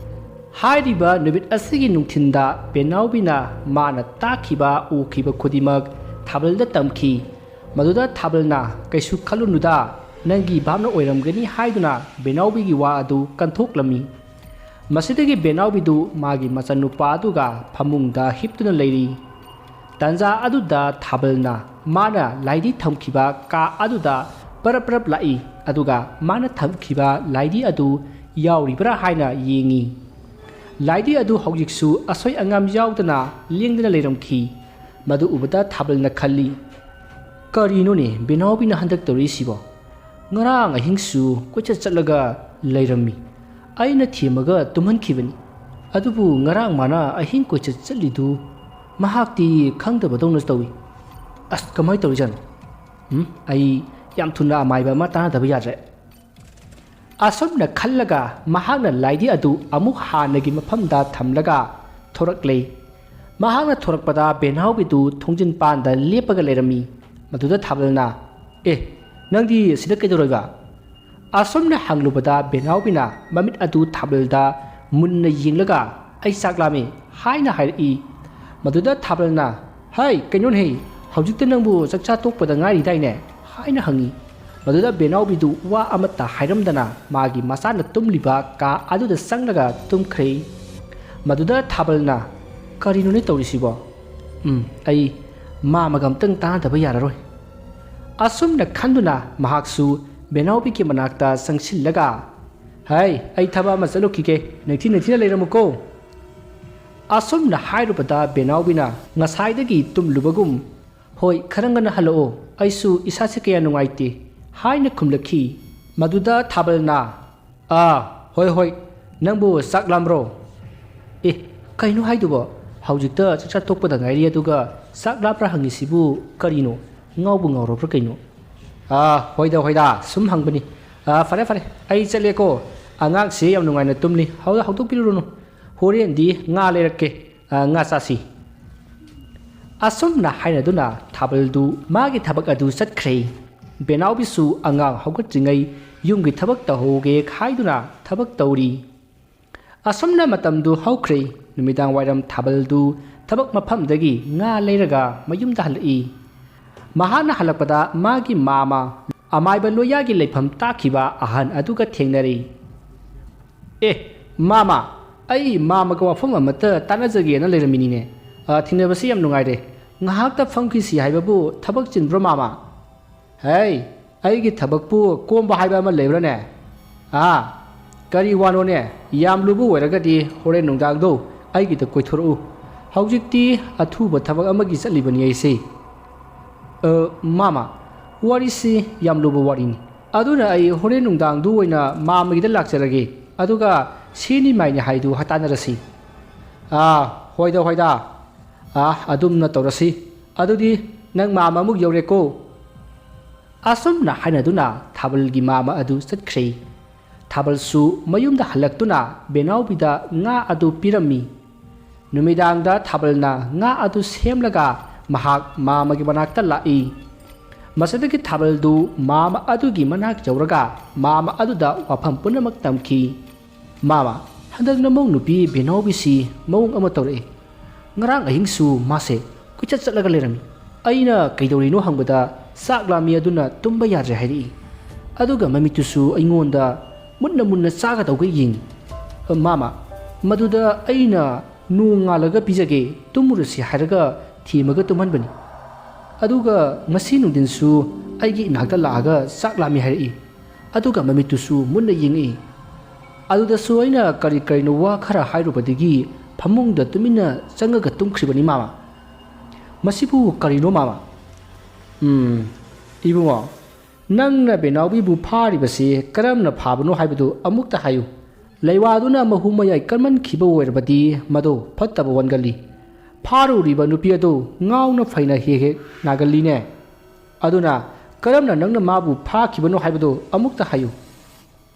ꯍꯥꯏꯔꯤꯕ ꯅꯨꯃꯤꯠ ꯑꯁꯤꯒꯤ ꯅꯨꯡꯊꯤꯟꯗ ꯕꯦꯅꯥꯎꯕꯤꯅ ꯃꯥꯅ ꯇꯥꯈꯤꯕ ꯎꯈꯤꯕ ꯈꯨꯗꯤꯡꯃꯛ ꯊꯥꯕꯜꯗ ꯇꯝꯈꯤ꯫ ꯃꯗꯨꯗ ꯊꯥꯕꯜꯅ, "ꯀꯩꯁꯨ ꯈꯜꯂꯨꯅꯨꯗ, ꯅꯪꯒꯤ ꯚꯥꯞꯅ ꯑꯣꯏꯔꯝꯒꯅꯤ" ꯍꯥꯏꯗꯨꯅ ꯕꯦꯅꯥꯎꯕꯤꯒꯤ ꯋꯥ ꯑꯗꯨ ꯀꯟꯊꯣꯛꯂꯝꯃꯤ꯫ ꯃꯁꯤꯗꯒꯤ ꯕꯦꯅꯥꯎꯕꯤꯗꯨ ꯃꯥꯒꯤ ꯃꯆꯥꯅꯨꯄꯥ ꯑꯗꯨꯒ ꯐꯃꯨꯡꯗ ꯍꯤꯞꯇꯨꯅ ꯂꯩꯔꯤ꯫ ꯇꯥꯟꯖꯥ ꯑꯗꯨꯗ ꯊꯥꯕꯜꯅ ꯃꯥꯅ ꯂꯥꯏꯙꯤ ꯊꯝꯈꯤꯕ ꯀꯥ ꯑꯗꯨꯗ ꯄꯔꯞ ꯄꯔꯞ ꯂꯥꯛꯏ, ꯑꯗꯨꯒ ꯃꯥꯅ ꯊꯝꯈꯤꯕ ꯂꯥꯏꯙꯤ ꯑꯗꯨ ꯌꯥꯎꯔꯤꯕ꯭ꯔꯥ ꯍꯥꯏꯅ ꯌꯦꯡꯉꯤ꯫ ꯂꯥꯏꯙꯤ ꯑꯗꯨ ꯍꯧꯖꯤꯛꯁꯨ ꯑꯁꯣꯏ ꯑꯉꯥꯝ ꯌꯥꯎꯗꯅ ꯂꯦꯡꯗꯅ ꯂꯩꯔꯝꯈꯤ꯫ ꯃꯗꯨ ꯎꯕꯗ ꯊꯥꯕꯜꯅ ꯈꯜꯂꯤ, "ꯀꯔꯤꯅꯣꯅꯦ ꯕꯦꯅꯥꯎꯕꯤꯅ ꯍꯟꯗꯛ ꯇꯧꯔꯤꯁꯤꯕꯣ? ꯉꯔꯥꯡ ꯑꯍꯤꯡꯁꯨ ꯀꯣꯏꯆꯠ ꯆꯠꯂꯒ ꯂꯩꯔꯝꯃꯤ꯫ ꯑꯩꯅ ꯊꯦꯝꯃꯒ ꯇꯨꯝꯍꯟꯈꯤꯕꯅꯤ꯫ ꯑꯗꯨꯕꯨ ꯉꯔꯥꯡ ꯃꯥꯅ ꯑꯍꯤꯡ ꯀꯣꯏꯆꯠ ꯆꯠꯂꯤꯗꯨ ꯃꯍꯥꯛꯇꯤ ꯈꯪꯗꯕꯗꯧꯅ ꯇꯧꯏ꯫ ꯑꯁ, ꯀꯃꯥꯏꯅ ꯇꯧꯔꯤꯖꯥꯠꯅꯣ? ꯎꯝ, ꯑꯩ ꯌꯥꯝ ꯊꯨꯅ ꯑꯃꯥꯏꯕ ꯑꯃ ꯇꯥꯟꯅꯗꯕ ꯌꯥꯗ꯭ꯔꯦ꯫ ꯑꯁꯨꯝꯅ ꯈꯜꯂꯒ ꯃꯍꯥꯛꯅ ꯂꯥꯏꯙꯤ ꯑꯗꯨ ꯑꯃꯨꯛ ꯍꯥꯟꯅꯒꯤ ꯃꯐꯝꯗ ꯊꯝꯂꯒ ꯊꯣꯔꯛꯂꯦ꯫ ꯃꯍꯥꯛꯅ ꯊꯣꯔꯛꯄꯗ ꯕꯦꯅꯥꯎꯕꯤꯗꯨ ꯊꯣꯡꯖꯤꯟ ꯄꯥꯟꯗ ꯂꯦꯞꯄꯒ ꯂꯩꯔꯝꯃꯤ꯫ ꯃꯗꯨꯗ ꯊꯥꯕꯜꯅ, "ꯑꯦ, ꯅꯪꯗꯤ ꯁꯤꯗ ꯀꯩꯗꯧꯔꯣꯏꯕ?" ꯑꯁꯨꯝꯅ ꯍꯪꯂꯨꯕꯗ ꯕꯦꯅꯥꯎꯕꯤꯅ ꯃꯃꯤꯠ ꯑꯗꯨ ꯊꯥꯕꯜꯗ ꯃꯨꯟꯅ ꯌꯦꯡꯂꯒ, "ꯑꯩ ꯆꯥꯛ ꯂꯥꯝꯃꯤ" ꯍꯥꯏꯅ ꯍꯥꯏꯔꯛꯏ꯫ ꯃꯗꯨꯗ ꯊꯥꯕꯜꯅ, "ꯍꯩ, ꯀꯩꯅꯣꯅꯦꯍꯦ, ꯍꯧꯖꯤꯛꯇ ꯅꯪꯕꯨ ꯆꯥꯛꯆꯥ ꯇꯣꯛꯄꯗ ꯉꯥꯏꯔꯤꯗꯥꯏꯅꯦ?" ꯍꯥꯏꯅ ꯍꯪꯉꯤ꯫ ꯃꯗꯨꯗ ꯕꯦꯅꯥꯎꯕꯤꯗꯨ ꯋꯥ ꯑꯃꯠꯇ ꯍꯥꯏꯔꯝꯗꯅ ꯃꯥꯒꯤ ꯃꯆꯥꯅ ꯇꯨꯝꯂꯤꯕ ꯀꯥ ꯑꯗꯨꯗ ꯆꯪꯂꯒ ꯇꯨꯝꯈ꯭ꯔꯦ꯫ ꯃꯗꯨꯗ ꯊꯥꯕꯜꯅ, "ꯀꯔꯤꯅꯣꯅꯦ ꯇꯧꯔꯤꯁꯤꯕꯣ? ꯎꯝ, ꯑꯩ ꯃꯥꯃꯒ ꯑꯝꯇꯪ ꯇꯥꯟꯅꯗꯕ ꯌꯥꯔꯔꯣꯏ"꯫ ꯑꯁꯨꯝꯅ ꯈꯟꯗꯨꯅ ꯃꯍꯥꯛꯁꯨ ꯕꯦꯅꯥꯎꯕꯤꯒꯤ ꯃꯅꯥꯛꯇ ꯆꯪꯁꯤꯜꯂꯒ, "ꯍꯩ, ꯑꯩ ꯊꯕꯛ ꯑꯃ ꯆꯠꯂꯨꯈꯤꯒꯦ, ꯅꯤꯡꯊꯤ ꯅꯤꯡꯊꯤꯅ ꯂꯩꯔꯝꯃꯨꯀꯣ"꯫ ꯑꯁꯨꯝꯅ ꯍꯥꯏꯔꯨꯕꯗ ꯕꯦꯅꯥꯎꯕꯤꯅ ꯉꯁꯥꯏꯗꯒꯤ ꯇꯨꯝꯂꯨꯕꯒꯨꯝ, "ꯍꯣꯏ, ꯈꯔ ꯉꯟꯅ ꯍꯜꯂꯛꯑꯣ, ꯑꯩꯁꯨ ꯏꯁꯥꯁꯦ ꯀꯌꯥ ꯅꯨꯡꯉꯥꯏꯇꯦ" ꯍꯥꯏꯅ ꯈꯨꯝꯂꯛꯈꯤ꯫ ꯃꯗꯨꯗ ꯊꯥꯕꯜꯅ, "ꯑꯥ, ꯍꯣꯏ, ꯍꯣꯏ, ꯅꯪꯕꯨ ꯆꯥꯛ ꯂꯥꯝꯕ꯭ꯔꯣ?" "ꯑꯦ, ꯀꯩꯅꯣ ꯍꯥꯏꯗꯨꯕꯣ? ꯍꯧꯖꯤꯛꯇ ꯆꯥꯛ ꯆꯥ ꯇꯣꯛꯄꯗ ꯉꯥꯏꯔꯤ, ꯑꯗꯨꯒ ꯆꯥꯛ ꯂꯥꯝꯕ꯭ꯔꯥ ꯍꯪꯉꯤꯁꯤꯕꯨ ꯀꯔꯤꯅꯣ? ꯉꯥꯎꯕꯨ ꯉꯥꯎꯔꯕ꯭ꯔꯥ ꯀꯩꯅꯣ?" "ꯑꯥ, ꯍꯣꯏꯗ, ꯍꯣꯏꯗ, ꯁꯨꯝ ꯍꯪꯕꯅꯤ꯫ ꯑꯥ, ꯐꯔꯦ, ꯐꯔꯦ, ꯑꯩ ꯆꯠꯂꯦꯀꯣ꯫ ꯑꯉꯥꯡꯁꯤ ꯌꯥꯝ ꯅꯨꯡꯉꯥꯏꯅ ꯇꯨꯝꯂꯤ, ꯍꯧ-, ꯍꯧꯗꯣꯛꯄꯤꯔꯨꯔꯨꯅꯨ꯫ ꯍꯣꯔꯦꯟꯗꯤ ꯉꯥ ꯂꯩꯔꯛꯀꯦ, ꯑꯥ, ꯉꯥ ꯆꯥꯁꯤ"꯫ ꯑꯁꯨꯝꯅ ꯍꯥꯏꯅꯗꯨꯅ ꯊꯥꯕꯜꯗꯨ ꯃꯥꯒꯤ ꯊꯕꯛ ꯑꯗꯨ ꯆꯠꯈ꯭ꯔꯦ꯫ ꯕꯦꯅꯥꯎꯕꯤꯁꯨ ꯑꯉꯥꯡ ꯍꯧꯒꯠꯇ꯭ꯔꯤꯉꯩ ꯌꯨꯝꯒꯤ ꯊꯕꯛ ꯇꯧꯍꯧꯒꯦ ꯍꯥꯏꯗꯨꯅ ꯊꯕꯛ ꯇꯧꯔꯤ꯫ ꯑꯁꯨꯝꯅ ꯃꯇꯝꯗꯨ ꯍꯧꯈ꯭ꯔꯦ꯫ ꯅꯨꯃꯤꯗꯥꯡ ꯋꯥꯏꯔꯝ ꯊꯥꯕꯜꯗꯨ ꯊꯕꯛ ꯃꯐꯝꯗꯒꯤ ꯉꯥ ꯂꯩꯔꯒ ꯃꯌꯨꯝꯗ ꯍꯜꯂꯛꯏ꯫ ꯃꯍꯥꯛꯅ ꯍꯜꯂꯛꯄꯗ ꯃꯥꯒꯤ ꯃꯥꯃ ꯑꯃꯥꯏꯕ ꯂꯣꯌꯥꯒꯤ ꯂꯩꯐꯝ ꯇꯥꯛꯈꯤꯕ ꯑꯍꯟ ꯑꯗꯨꯒ ꯊꯦꯡꯅꯔꯦ꯫ "ꯑꯦ, ꯃꯥꯃ, ꯑꯩ ꯃꯥꯃꯒ ꯋꯥꯐꯝ ꯑꯃꯠꯇ ꯇꯥꯟꯅꯖꯒꯦꯅ ꯂꯩꯔꯝꯃꯤꯅꯤꯅꯦ꯫ ꯑ, ꯊꯦꯡꯅꯕꯁꯤ ꯌꯥꯝ ꯅꯨꯡꯉꯥꯏꯔꯦ꯫ ꯉꯥꯏꯍꯥꯛꯇ ꯐꯝꯈꯤꯁꯤ ꯍꯥꯏꯕꯕꯨ ꯊꯕꯛ ꯆꯤꯟꯕ꯭ꯔꯣ, ꯃꯥꯃ?" "ꯍꯩ, ꯑꯩꯒꯤ ꯊꯕꯛꯄꯨ ꯀꯣꯝꯕ ꯍꯥꯏꯕ ꯑꯃ ꯂꯩꯕ꯭ꯔꯥꯅꯦ? ꯑꯥ, ꯀꯔꯤ ꯋꯥꯅꯣꯅꯦ? ꯌꯥꯝ ꯂꯨꯕ ꯑꯣꯏꯔꯒꯗꯤ ꯍꯣꯔꯦꯟ ꯅꯨꯡꯗꯥꯡꯗꯣ ꯑꯩꯒꯤꯗ ꯀꯣꯏꯊꯣꯔꯛꯎ꯫ ꯍꯧꯖꯤꯛꯇꯤ ꯑꯊꯨꯕ ꯊꯕꯛ ꯑꯃꯒꯤ ꯆꯠꯂꯤꯕꯅꯤ ꯑꯩꯁꯦ"꯫ "ꯑ, ꯃꯥꯃ, ꯋꯥꯔꯤꯁꯤ ꯌꯥꯝ ꯂꯨꯕ ꯋꯥꯔꯤꯅꯤ꯫ ꯑꯗꯨꯅ ꯑꯩ ꯍꯣꯔꯦꯟ ꯅꯨꯡꯗꯥꯡꯗꯨ ꯑꯣꯏꯅ ꯃꯥꯃꯒꯤꯗ ꯂꯥꯛꯆꯔꯒꯦ꯫ ꯑꯗꯨꯒ ꯁꯤꯅꯤ ꯃꯥꯏꯅꯤ ꯍꯥꯏꯗꯨ ꯍꯥ ꯇꯥꯟꯅꯔꯁꯤ꯫ ꯑꯥ, ꯍꯣꯏꯗ, ꯍꯣꯏꯗ꯫ ꯑꯥ, ꯑꯗꯨꯝꯅ ꯇꯧꯔꯁꯤ꯫ ꯑꯗꯨꯗꯤ ꯅꯪ ꯃꯥꯝꯃ ꯑꯃꯨꯛ ꯌꯧꯔꯦꯀꯣ꯫ ꯑꯁꯨꯝꯅ ꯍꯥꯏꯅꯗꯨꯅ ꯊꯥꯕꯜꯒꯤ ꯃꯥꯝꯃ ꯑꯗꯨ ꯆꯠꯈ꯭ꯔꯦ꯫ ꯊꯥꯕꯜꯁꯨ ꯃꯌꯨꯝꯗ ꯍꯜꯂꯛꯇꯨꯅ ꯕꯦꯅꯥꯎꯕꯤꯗ ꯉꯥ ꯑꯗꯨ ꯄꯤꯔꯝꯃꯤ꯫ ꯅꯨꯃꯤꯗꯥꯡꯗ ꯊꯥꯕꯜꯅ ꯉꯥ ꯑꯗꯨ ꯁꯦꯝꯂꯒ ꯃꯍꯥꯛ ꯃꯥꯝꯃꯒꯤ ꯃꯅꯥꯛꯇ ꯂꯥꯛꯏ꯫ ꯃꯁꯤꯗꯒꯤ ꯊꯥꯕꯜꯗꯨ ꯃꯥꯝꯃ ꯑꯗꯨꯒꯤ ꯃꯅꯥꯛ ꯌꯧꯔꯒ ꯃꯥꯝꯃ ꯑꯗꯨꯗ ꯋꯥꯐꯝ ꯄꯨꯝꯅꯃꯛ ꯇꯝꯈꯤ꯫ "ꯃꯥꯝꯃ, ꯍꯟꯗꯛ ꯅꯃꯧ ꯅꯨꯄꯤ ꯕꯦꯅꯥꯎꯕꯤꯁꯤ ꯃꯑꯣꯡ ꯑꯃ ꯇꯧꯔꯛꯏ꯫ ꯉꯔꯥꯡ ꯑꯍꯤꯡꯁꯨ ꯃꯥꯁꯦ ꯀꯣꯏꯆꯠ ꯆꯠꯂꯒ ꯂꯩꯔꯝꯃꯤ꯫ ꯑꯩꯅ ꯀꯩꯗꯧꯔꯤꯅꯣ ꯍꯪꯕꯗ ꯆꯥꯛ ꯂꯥꯝꯃꯤ ꯑꯗꯨꯅ ꯇꯨꯝꯕ ꯌꯥꯗ꯭ꯔꯦ ꯍꯥꯏꯔꯛꯏ꯫ ꯑꯗꯨꯒ ꯃꯃꯤꯠꯇꯨꯁꯨ ꯑꯩꯉꯣꯟꯗ ꯃꯨꯟꯅ ꯃꯨꯟꯅ ꯆꯥꯒꯗꯧꯒ ꯌꯦꯡꯉꯤ꯫ ꯃꯥꯝꯃ, ꯃꯗꯨꯗ ꯑꯩꯅ ꯅꯣꯡ ꯉꯥꯜꯂꯒ ꯄꯤꯖꯒꯦ, ꯇꯨꯝꯃꯨꯔꯁꯤ ꯍꯥꯏꯔꯒ ꯊꯦꯝꯃꯒ ꯇꯨꯝꯍꯟꯕꯅꯤ꯫ ꯑꯗꯨꯒ ꯉꯁꯤ ꯅꯨꯡꯊꯤꯟꯁꯨ ꯑꯩꯒꯤ ꯏꯅꯥꯛꯇ ꯂꯥꯛꯑꯒ ꯆꯥꯛ ꯂꯥꯝꯃꯤ ꯍꯥꯏꯔꯛꯏ꯫ ꯑꯗꯨꯒ ꯃꯃꯤꯠꯇꯨꯁꯨ ꯃꯨꯟꯅ ꯌꯦꯡꯉꯛꯏ꯫ ꯑꯗꯨꯗꯁꯨ ꯑꯩꯅ ꯀꯔꯤ ꯀꯔꯤꯅꯣ ꯋꯥ ꯈꯔ ꯍꯥꯏꯔꯨꯕꯗꯒꯤ ꯐꯃꯨꯡꯗ ꯇꯨꯃꯤꯟꯅ ꯆꯪꯉꯒ ꯇꯨꯝꯈ꯭ꯔꯤꯕꯅꯤ ꯃꯥꯝꯃ꯫ ꯃꯁꯤꯕꯨ ꯀꯔꯤꯅꯣ ꯃꯥꯝꯃ?" "ꯎꯝ, ꯏꯕꯨꯡꯉꯣ, ꯅꯪꯅ ꯕꯦꯅꯥꯎꯕꯤꯕꯨ ꯐꯥꯔꯤꯕꯁꯤ ꯀꯔꯝꯅ ꯐꯥꯕꯅꯣ ꯍꯥꯏꯕꯗꯨ ꯑꯃꯨꯛꯇ ꯍꯥꯏꯌꯨ꯫ ꯂꯩꯋꯥꯗꯨꯅ ꯃꯍꯨꯝ ꯃꯌꯥꯏ ꯀꯟꯃꯟꯈꯤꯕ ꯑꯣꯏꯔꯕꯗꯤ ꯃꯗꯨ ꯐꯠꯇꯕ ꯑꯣꯟꯒꯜꯂꯤ꯫ ꯐꯥꯔꯨꯔꯤꯕ ꯅꯨꯄꯤ ꯑꯗꯨ ꯉꯥꯎꯅ ꯐꯩꯅ ꯍꯦꯛ ꯍꯦꯛ ꯅꯥꯒꯜꯂꯤꯅꯦ꯫ ꯑꯗꯨꯅ ꯀꯔꯝꯅ ꯅꯪꯅ ꯃꯥꯕꯨ ꯐꯥꯈꯤꯕꯅꯣ ꯍꯥꯏꯕꯗꯨ ꯑꯃꯨꯛꯇ ꯍꯥꯏꯌꯨ꯫"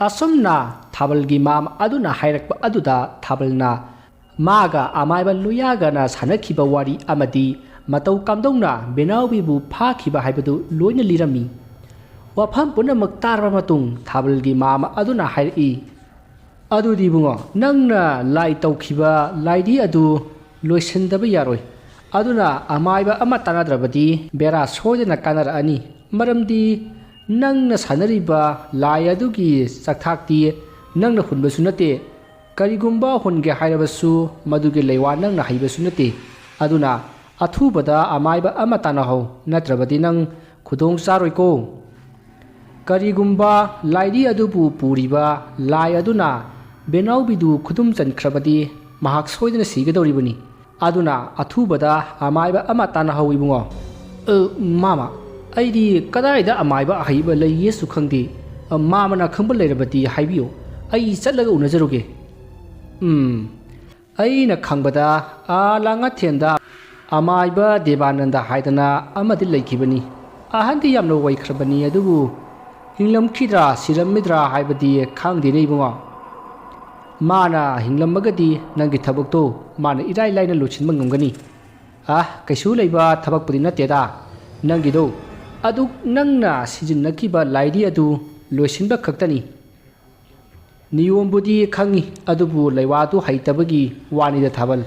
ꯑꯁꯨꯝꯅ ꯊꯥꯕꯜꯒꯤ ꯃꯥꯝꯃ ꯑꯗꯨꯅ ꯍꯥꯏꯔꯛꯄ ꯑꯗꯨꯗ ꯊꯥꯕꯜꯅ ꯃꯥꯒ ꯑꯃꯥꯏꯕ ꯂꯨꯌꯥꯒꯅ ꯁꯥꯟꯅꯈꯤꯕ ꯋꯥꯔꯤ ꯑꯃꯗꯤ ꯃꯇꯧ ꯀꯝꯗꯧꯅ ꯕꯦꯅꯥꯎꯕꯤꯕꯨ ꯐꯥꯈꯤꯕ ꯍꯥꯏꯕꯗꯨ ꯂꯣꯏꯅ ꯂꯤꯔꯝꯃꯤ꯫ ꯋꯥꯐꯝ ꯄꯨꯝꯅꯃꯛ ꯇꯥꯔꯕ ꯃꯇꯨꯡ ꯊꯥꯕꯜꯒꯤ ꯃꯥꯝꯃ ꯑꯗꯨꯅ ꯍꯥꯏꯔꯛꯏ, "ꯑꯗꯨꯗꯤ ꯏꯕꯨꯡꯉꯣ, ꯅꯪꯅ ꯂꯥꯏ ꯇꯧꯈꯤꯕ ꯂꯥꯏꯗꯤ ꯑꯗꯨ ꯂꯣꯏꯁꯤꯟꯗꯕ ꯌꯥꯔꯣꯏ꯫ ꯑꯗꯨꯅ ꯑꯃꯥꯏꯕ ꯑꯃ ꯇꯥꯟꯅꯗ꯭ꯔꯕꯗꯤ ꯕꯦꯔꯥ ꯁꯣꯏꯗꯅ ꯀꯥꯟꯅꯔꯛꯑꯅꯤ꯫ ꯃꯔꯝꯗꯤ ꯅꯪꯅ ꯁꯥꯟꯅꯔꯤꯕ ꯂꯥꯏ ꯑꯗꯨꯒꯤ ꯆꯥꯛꯊꯥꯛꯇꯤ ꯅꯪꯅ ꯍꯨꯟꯕꯁꯨ ꯅꯠꯇꯦ꯫ ꯀꯔꯤꯒꯨꯝꯕ ꯍꯨꯟꯒꯦ ꯍꯥꯏꯔꯕꯁꯨ ꯃꯗꯨꯒꯤ ꯂꯩꯋꯥ ꯅꯪꯅ ꯍꯩꯕꯁꯨ ꯅꯠꯇꯦ꯫ ꯑꯗꯨꯅ ꯑꯊꯨꯕꯗ ꯑꯃꯥꯏꯕ ꯑꯃ ꯇꯥꯟꯅꯍꯧ, ꯅꯠꯇ꯭ꯔꯕꯗꯤ ꯅꯪ ꯈꯨꯗꯣꯡ ꯆꯥꯔꯣꯏꯀꯣ꯫ ꯀꯔꯤꯒꯨꯝꯕ ꯂꯥꯏꯗꯤ ꯑꯗꯨꯕꯨ ꯄꯨꯔꯤꯕ ꯂꯥꯏ ꯑꯗꯨꯅ ꯕꯦꯅꯥꯎꯕꯤꯗꯨ ꯈꯨꯗꯨꯝ ꯆꯟꯈ꯭ꯔꯕꯗꯤ ꯃꯍꯥꯛ ꯁꯣꯏꯗꯅ ꯁꯤꯒꯗꯧꯔꯤꯕꯅꯤ꯫ ꯑꯗꯨꯅ ꯑꯊꯨꯕꯗ ꯑꯃꯥꯏꯕ ꯑꯃ ꯇꯥꯟꯅꯍꯧ ꯏꯕꯨꯡꯉꯣ꯫" "ꯑ, ꯃꯥꯃ, ꯑꯩꯗꯤ ꯀꯗꯥꯏꯗ ꯑꯃꯥꯏꯕ ꯑꯍꯩꯕ ꯂꯩꯒꯦꯁꯨ ꯈꯪꯗꯦ꯫ ꯑ, ꯃꯥꯃꯅ ꯈꯪꯕ ꯂꯩꯔꯕꯗꯤ ꯍꯥꯏꯕꯤꯌꯨ, ꯑꯩ ꯆꯠꯂꯒ ꯎꯅꯖꯔꯨꯒꯦ꯫" ꯎꯝ, ꯑꯩꯅ ꯈꯪꯕꯗ ꯑꯥ ꯂꯥꯡꯉꯊꯦꯟꯗ ꯑꯃꯥꯏꯕ ꯗꯦꯕꯥꯅꯟꯗ ꯍꯥꯏꯗꯅ ꯑꯃꯗꯤ ꯂꯩꯈꯤꯕꯅꯤ꯫ ꯑꯍꯟꯗꯤ ꯌꯥꯝꯅ ꯑꯣꯏꯈ꯭ꯔꯕꯅꯤ, ꯑꯗꯨꯕꯨ ꯍꯤꯡꯂꯝꯈꯤꯗ꯭ꯔꯥ ꯁꯤꯔꯝꯃꯤꯗ꯭ꯔꯥ ꯍꯥꯏꯕꯗꯤ ꯈꯪꯗꯦꯅꯦ ꯏꯕꯨꯡꯉꯣ꯫ ꯃꯥꯅ ꯍꯤꯡꯂꯝꯃꯒꯗꯤ ꯅꯪꯒꯤ ꯊꯕꯛꯇꯣ ꯃꯥꯅ ꯏꯔꯥꯏ ꯂꯥꯏꯅ ꯂꯣꯏꯁꯤꯟꯕ ꯉꯝꯒꯅꯤ꯫ ꯑ, ꯀꯩꯁꯨ ꯂꯩꯕ ꯊꯕꯛꯄꯨꯗꯤ ꯅꯠꯇꯦꯗ ꯅꯪꯒꯤꯗꯣ꯫ ꯑꯗꯨ ꯅꯪꯅ ꯁꯤꯖꯤꯟꯅꯈꯤꯕ ꯂꯥꯏꯗꯤ ꯑꯗꯨ ꯂꯣꯏꯁꯤꯟꯕ ꯈꯛꯇꯅꯤ꯫ ꯅꯤꯌꯣꯝꯕꯨꯗꯤ ꯈꯪꯉꯤ, ꯑꯗꯨꯕꯨ ꯂꯩꯋꯥꯗꯨ ꯍꯩꯇꯕꯒꯤ ꯋꯥꯅꯤꯗ ꯊꯥꯕꯜ꯫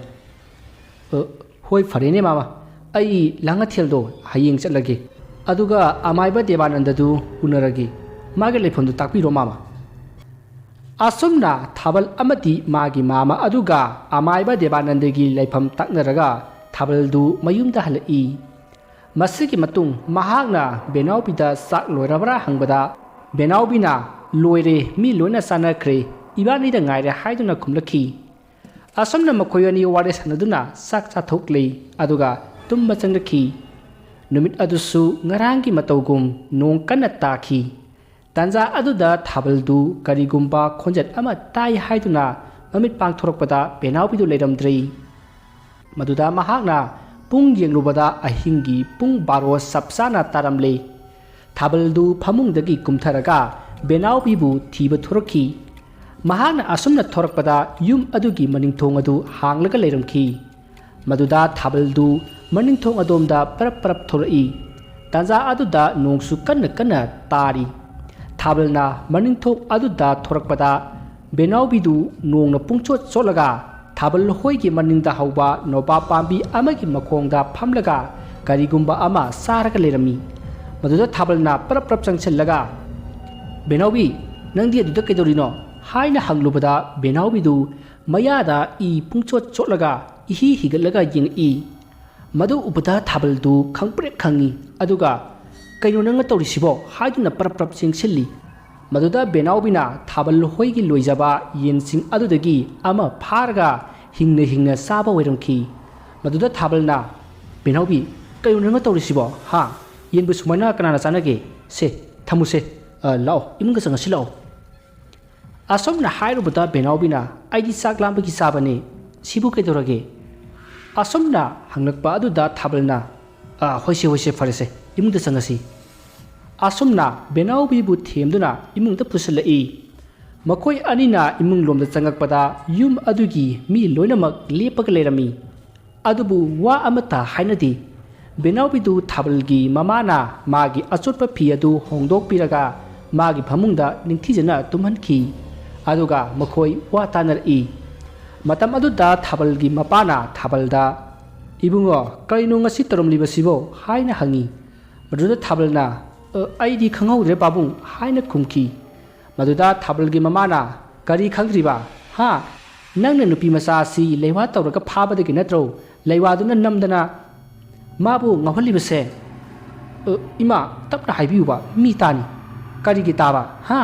ꯑ, ꯍꯣꯏ, ꯐꯔꯦꯅꯦ ꯃꯥꯃ, ꯑꯩ ꯂꯥꯡꯉꯊꯦꯜꯗꯣ ꯍꯌꯦꯡ ꯆꯠꯂꯒꯦ, ꯑꯗꯨꯒ ꯑꯃꯥꯏꯕ ꯗꯦꯕꯥꯅꯟꯗꯗꯨ ꯎꯅꯔꯒꯦ꯫ ꯃꯥꯒꯤ ꯂꯩꯐꯝꯗꯨ ꯇꯥꯛꯄꯤꯔꯣ ꯃꯥꯃ꯫ ꯑꯁꯨꯝꯅ ꯊꯥꯕꯜ ꯑꯃꯗꯤ ꯃꯥꯒꯤ ꯃꯥꯃ ꯑꯗꯨꯒ ꯑꯃꯥꯏꯕ ꯗꯦꯕꯥꯅꯟꯗꯒꯤ ꯂꯩꯐꯝ ꯇꯥꯛꯅꯔꯒ ꯊꯥꯕꯜꯗꯨ ꯃꯌꯨꯝꯗ ꯍꯜꯂꯛꯏ꯫ ꯃꯁꯤꯒꯤ ꯃꯇꯨꯡ ꯃꯍꯥꯛꯅ ꯕꯦꯅꯥꯎꯕꯤꯗ ꯆꯥꯛ ꯂꯣꯏꯔꯕ꯭ꯔꯥ ꯍꯪꯕꯗ, ꯕꯦꯅꯥꯎꯕꯤꯅ "ꯂꯣꯏꯔꯦ, ꯃꯤ ꯂꯣꯏꯅ ꯆꯥꯅꯈ꯭ꯔꯦ, ꯏꯕꯥꯅꯤꯗ ꯉꯥꯏꯔꯦ" ꯍꯥꯏꯗꯨꯅ ꯈꯨꯝꯂꯛꯈꯤ꯫ ꯑꯁꯨꯝꯅ ꯃꯈꯣꯏ ꯑꯅꯤ ꯋꯥꯔꯤ ꯁꯥꯟꯅꯗꯨꯅ ꯆꯥꯛ ꯆꯥꯊꯣꯛꯂꯦ, ꯑꯗꯨꯒ ꯇꯨꯝꯕ ꯆꯪꯂꯛꯈꯤ꯫ ꯅꯨꯃꯤꯠ ꯑꯗꯨꯁꯨ ꯉꯔꯥꯡꯒꯤ ꯃꯇꯧꯒꯨꯝ ꯅꯣꯡ ꯀꯟꯅ ꯇꯥꯈꯤ꯫ ꯇꯥꯟꯖꯥ ꯑꯗꯨꯗ ꯊꯥꯕꯜꯗꯨ ꯀꯔꯤꯒꯨꯝꯕ ꯈꯣꯟꯖꯦꯜ ꯑꯃ ꯇꯥꯏ ꯍꯥꯏꯗꯨꯅ ꯃꯃꯤꯠ ꯄꯥꯡꯊꯣꯔꯛꯄꯗ ꯕꯦꯅꯥꯎꯕꯤꯗꯨ ꯂꯩꯔꯝꯗ꯭ꯔꯦ꯫ ꯃꯗꯨꯗ ꯃꯍꯥꯛꯅ ꯄꯨꯡ ꯌꯦꯡꯂꯨꯕꯗ ꯑꯍꯤꯡꯒꯤ ꯄꯨꯡ ꯕꯥꯔꯣ ꯆꯞ ꯆꯥꯅ ꯇꯥꯔꯝꯂꯦ꯫ ꯊꯥꯕꯜꯗꯨ ꯐꯃꯨꯡꯗꯒꯤ ꯀꯨꯝꯊꯔꯒ ꯕꯦꯅꯥꯎꯕꯤꯕꯨ ꯊꯤꯕ ꯊꯣꯔꯛꯈꯤ꯫ ꯃꯍꯥꯛꯅ ꯑꯁꯨꯝꯅ ꯊꯣꯔꯛꯄꯗ ꯌꯨꯝ ꯑꯗꯨꯒꯤ ꯃꯅꯤꯡꯊꯣꯡ ꯑꯗꯨ ꯍꯥꯡꯂꯒ ꯂꯩꯔꯝꯈꯤ꯫ ꯃꯗꯨꯗ ꯊꯥꯕꯜꯗꯨ ꯃꯅꯤꯡꯊꯣꯡ ꯑꯗꯣꯝꯗ ꯄꯔꯞ ꯄꯔꯞ ꯊꯣꯛꯂꯛꯏ꯫ ꯇꯥꯟꯖꯥ ꯑꯗꯨꯗ ꯅꯣꯡꯁꯨ ꯀꯟꯅ ꯀꯟꯅ ꯇꯥꯔꯤ꯫ ꯊꯥꯕꯜꯅ ꯃꯅꯤꯡꯊꯣꯡ ꯑꯗꯨꯗ ꯊꯣꯔꯛꯄꯗ ꯕꯦꯅꯥꯎꯕꯤꯗꯨ ꯅꯣꯡꯅ ꯄꯨꯡꯆꯣꯠ ꯆꯣꯠꯂꯒ ꯊꯥꯕꯜ ꯍꯣꯏꯒꯤ ꯃꯅꯤꯡꯗ ꯍꯧꯕ ꯅꯣꯕꯥꯞ ꯄꯥꯝꯕꯤ ꯑꯃꯒꯤ ꯃꯈꯣꯡꯗ ꯐꯝꯂꯒ ꯀꯔꯤꯒꯨꯝꯕ ꯑꯃ ꯆꯥꯔꯒ ꯂꯩꯔꯝꯃꯤ꯫ ꯃꯗꯨꯗ ꯊꯥꯕꯜꯅ ꯄꯔꯞ ꯄꯔꯞ ꯆꯪꯁꯤꯜꯂꯒ, "ꯕꯦꯅꯥꯎꯕꯤ, ꯅꯪꯗꯤ ꯑꯗꯨꯗ ꯀꯩꯗꯧꯔꯤꯅꯣ?" ꯍꯥꯏꯅ ꯍꯪꯂꯨꯕꯗ ꯕꯦꯅꯥꯎꯕꯤꯗꯨ ꯃꯌꯥꯗ ꯏ ꯄꯨꯡꯆꯣꯠ ꯆꯣꯠꯂꯒ ꯏꯍꯤ ꯍꯤꯒꯠꯂꯒ ꯌꯦꯡꯉꯛꯏ꯫ ꯃꯗꯨ ꯎꯕꯗ ꯊꯥꯕꯜꯗꯨ ꯈꯪꯄ꯭ꯔꯦꯛ ꯈꯪꯉꯤ꯫ ꯑꯗꯨꯒ, "ꯀꯩꯅꯣ ꯅꯪꯅ ꯇꯧꯔꯤꯁꯤꯕꯣ?" ꯍꯥꯏꯗꯨꯅ ꯄꯔꯞ ꯄꯔꯞ ꯆꯦꯡꯁꯤꯜꯂꯤ꯫ ꯃꯗꯨꯗ ꯕꯦꯅꯥꯎꯕꯤꯅ ꯊꯥꯕꯜ ꯍꯣꯏꯒꯤ ꯂꯣꯏꯖꯕ ꯌꯦꯟꯁꯤꯡ ꯑꯗꯨꯗꯒꯤ ꯑꯃ ꯐꯥꯔꯒ ꯍꯤꯡꯅ ꯍꯤꯡꯅ ꯆꯥꯕ ꯑꯣꯏꯔꯝꯈꯤ꯫ ꯃꯗꯨꯗ ꯊꯥꯕꯜꯅ, "ꯕꯦꯅꯥꯎꯕꯤ, ꯀꯩꯅꯣ ꯅꯪꯅ ꯇꯧꯔꯤꯁꯤꯕꯣ? ꯍꯥ? ꯌꯦꯟꯕꯨ ꯁꯨꯃꯥꯏꯅ ꯀꯅꯥꯅ ꯆꯥꯅꯒꯦ? ꯁꯦ, ꯊꯝꯃꯨꯁꯦ꯫ ꯑ, ꯂꯥꯛꯑꯣ, ꯏꯃꯨꯡꯗ ꯆꯪꯉꯁꯤ ꯂꯥꯛꯑꯣ"꯫ ꯑꯁꯨꯝꯅ ꯍꯥꯏꯔꯨꯕꯗ ꯕꯦꯅꯥꯎꯕꯤꯅ, "ꯑꯩꯗꯤ ꯆꯥꯛ ꯂꯥꯝꯕꯒꯤ ꯆꯥꯕꯅꯤ, ꯁꯤꯕꯨ ꯀꯩꯗꯧꯔꯒꯦ?" ꯑꯁꯨꯝꯅ ꯍꯪꯂꯛꯄ ꯑꯗꯨꯗ ꯊꯥꯕꯜꯅ, "ꯑꯥ, ꯍꯣꯏꯁꯦ, ꯍꯣꯏꯁꯦ, ꯐꯔꯦꯁꯦ, ꯏꯃꯨꯡꯗ ꯆꯪꯉꯁꯤ꯫" ꯑꯁꯨꯝꯅ ꯕꯦꯅꯥꯎꯕꯤꯕꯨ ꯊꯦꯝꯗꯨꯅ ꯏꯃꯨꯡꯗ ꯄꯨꯁꯤꯜꯂꯛꯏ꯫ ꯃꯈꯣꯏ ꯑꯅꯤꯅ ꯏꯃꯨꯡ ꯂꯣꯝꯗ ꯆꯪꯉꯛꯄꯗ ꯌꯨꯝ ꯑꯗꯨꯒꯤ ꯃꯤ ꯂꯣꯏꯅꯃꯛ ꯂꯦꯞꯄꯒ ꯂꯩꯔꯝꯃꯤ꯫ ꯑꯗꯨꯕꯨ ꯋꯥ ꯑꯃꯠꯇ ꯍꯥꯏꯅꯗꯦ꯫ ꯕꯦꯅꯥꯎꯕꯤꯗꯨ ꯊꯥꯕꯜꯒꯤ ꯃꯃꯥꯅ ꯃꯥꯒꯤ ꯑꯆꯣꯠꯄ ꯐꯤ ꯑꯗꯨ ꯍꯣꯡꯗꯣꯛꯄꯤꯔꯒ ꯃꯥꯒꯤ ꯐꯃꯨꯡꯗ ꯅꯤꯡꯊꯤꯖꯅ ꯇꯨꯝꯍꯟꯈꯤ꯫ ꯑꯗꯨꯒ ꯃꯈꯣꯏ ꯋꯥ ꯇꯥꯅꯔꯛꯏ꯫ ꯃꯇꯝ ꯑꯗꯨꯗ ꯊꯥꯕꯜꯒꯤ ꯃꯄꯥꯅ ꯊꯥꯕꯜꯗ, "ꯏꯕꯨꯡꯉꯣ, ꯀꯔꯤꯅꯣ ꯉꯁꯤ ꯇꯧꯔꯝꯂꯤꯕꯁꯤꯕꯣ?" ꯍꯥꯏꯅ ꯍꯪꯉꯤ꯫ ꯃꯗꯨꯗ ꯊꯥꯕꯜꯅ, "ꯑ, ꯑꯩꯗꯤ ꯈꯪꯍꯧꯗ꯭ꯔꯦ ꯄꯥꯕꯨꯡ" ꯍꯥꯏꯅ ꯈꯨꯝꯈꯤ꯫ ꯃꯗꯨꯗ ꯊꯥꯕꯜꯒꯤ ꯃꯃꯥꯅ, "ꯀꯔꯤ ꯈꯪꯗ꯭ꯔꯤꯕ? ꯍꯥ? ꯅꯪꯅ ꯅꯨꯄꯤ ꯃꯆꯥ ꯑꯁꯤ ꯂꯩꯋꯥ ꯇꯧꯔꯒ ꯐꯥꯕꯗꯒꯤ ꯅꯠꯇ꯭ꯔꯣ ꯂꯩꯋꯥꯗꯨꯅ ꯅꯝꯗꯅ ꯃꯥꯕꯨ ꯉꯥꯎꯍꯜꯂꯤꯕꯁꯦ?" "ꯑ, ꯏꯃꯥ, ꯇꯞꯅ ꯍꯥꯏꯕꯤꯌꯨꯕ, ꯃꯤ ꯇꯥꯅꯤ꯫" "ꯀꯔꯤꯒꯤ ꯇꯥꯕ? ꯍꯥ?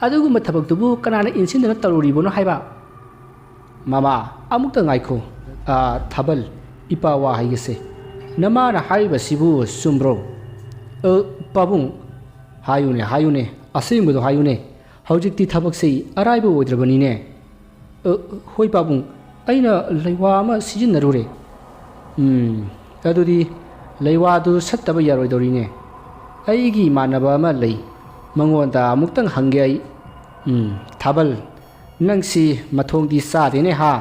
ꯑꯗꯨꯒꯨꯝꯕ ꯊꯕꯛꯇꯨꯕꯨ ꯀꯅꯥꯅ ꯏꯟꯁꯤꯟꯗꯅ ꯇꯧꯔꯨꯔꯤꯕꯅꯣ ꯍꯥꯏꯕ?" "ꯃꯃꯥ, ꯑꯃꯨꯛꯇ ꯉꯥꯏꯈꯣ꯫ ꯑ, ꯊꯥꯕꯜ, ꯏꯄꯥ ꯋꯥ ꯍꯥꯏꯒꯦꯁꯦ꯫ ꯅꯃꯥꯅ ꯍꯥꯏꯔꯤꯕꯁꯤꯕꯨ ꯆꯨꯝꯕ꯭ꯔꯣ?" "ꯑ, ꯄꯥꯕꯨꯡ, ꯍꯥꯏꯌꯨꯅꯦ, ꯍꯥꯏꯌꯨꯅꯦ, ꯑꯁꯦꯡꯕꯗꯣ ꯍꯥꯏꯌꯨꯅꯦ꯫ ꯍꯧꯖꯤꯛꯇꯤ ꯊꯕꯛꯁꯤ ꯑꯔꯥꯏꯕ ꯑꯣꯏꯗ꯭ꯔꯕꯅꯤꯅꯦ꯫" "ꯑ, ꯍꯣꯏ ꯄꯥꯕꯨꯡ, ꯑꯩꯅ ꯂꯩꯋꯥ ꯑꯃ ꯁꯤꯖꯤꯟꯅꯔꯨꯔꯦ꯫" "ꯎꯝ, ꯑꯗꯨꯗꯤ ꯂꯩꯋꯥꯗꯨ ꯁꯠꯇꯕ ꯌꯥꯔꯣꯏꯗꯧꯔꯤꯅꯦ꯫ ꯑꯩꯒꯤ ꯏꯃꯥꯟꯅꯕ ꯑꯃ ꯂꯩ, ꯃꯉꯣꯟꯗ ꯑꯃꯨꯛꯇꯪ ꯍꯪꯒꯦ ꯑꯩ꯫ ꯎꯝ, ꯊꯥꯕꯜ, ꯅꯪꯁꯤ ꯃꯊꯣꯡꯗꯤ ꯆꯥꯗꯦꯅꯦ ꯍꯥ?"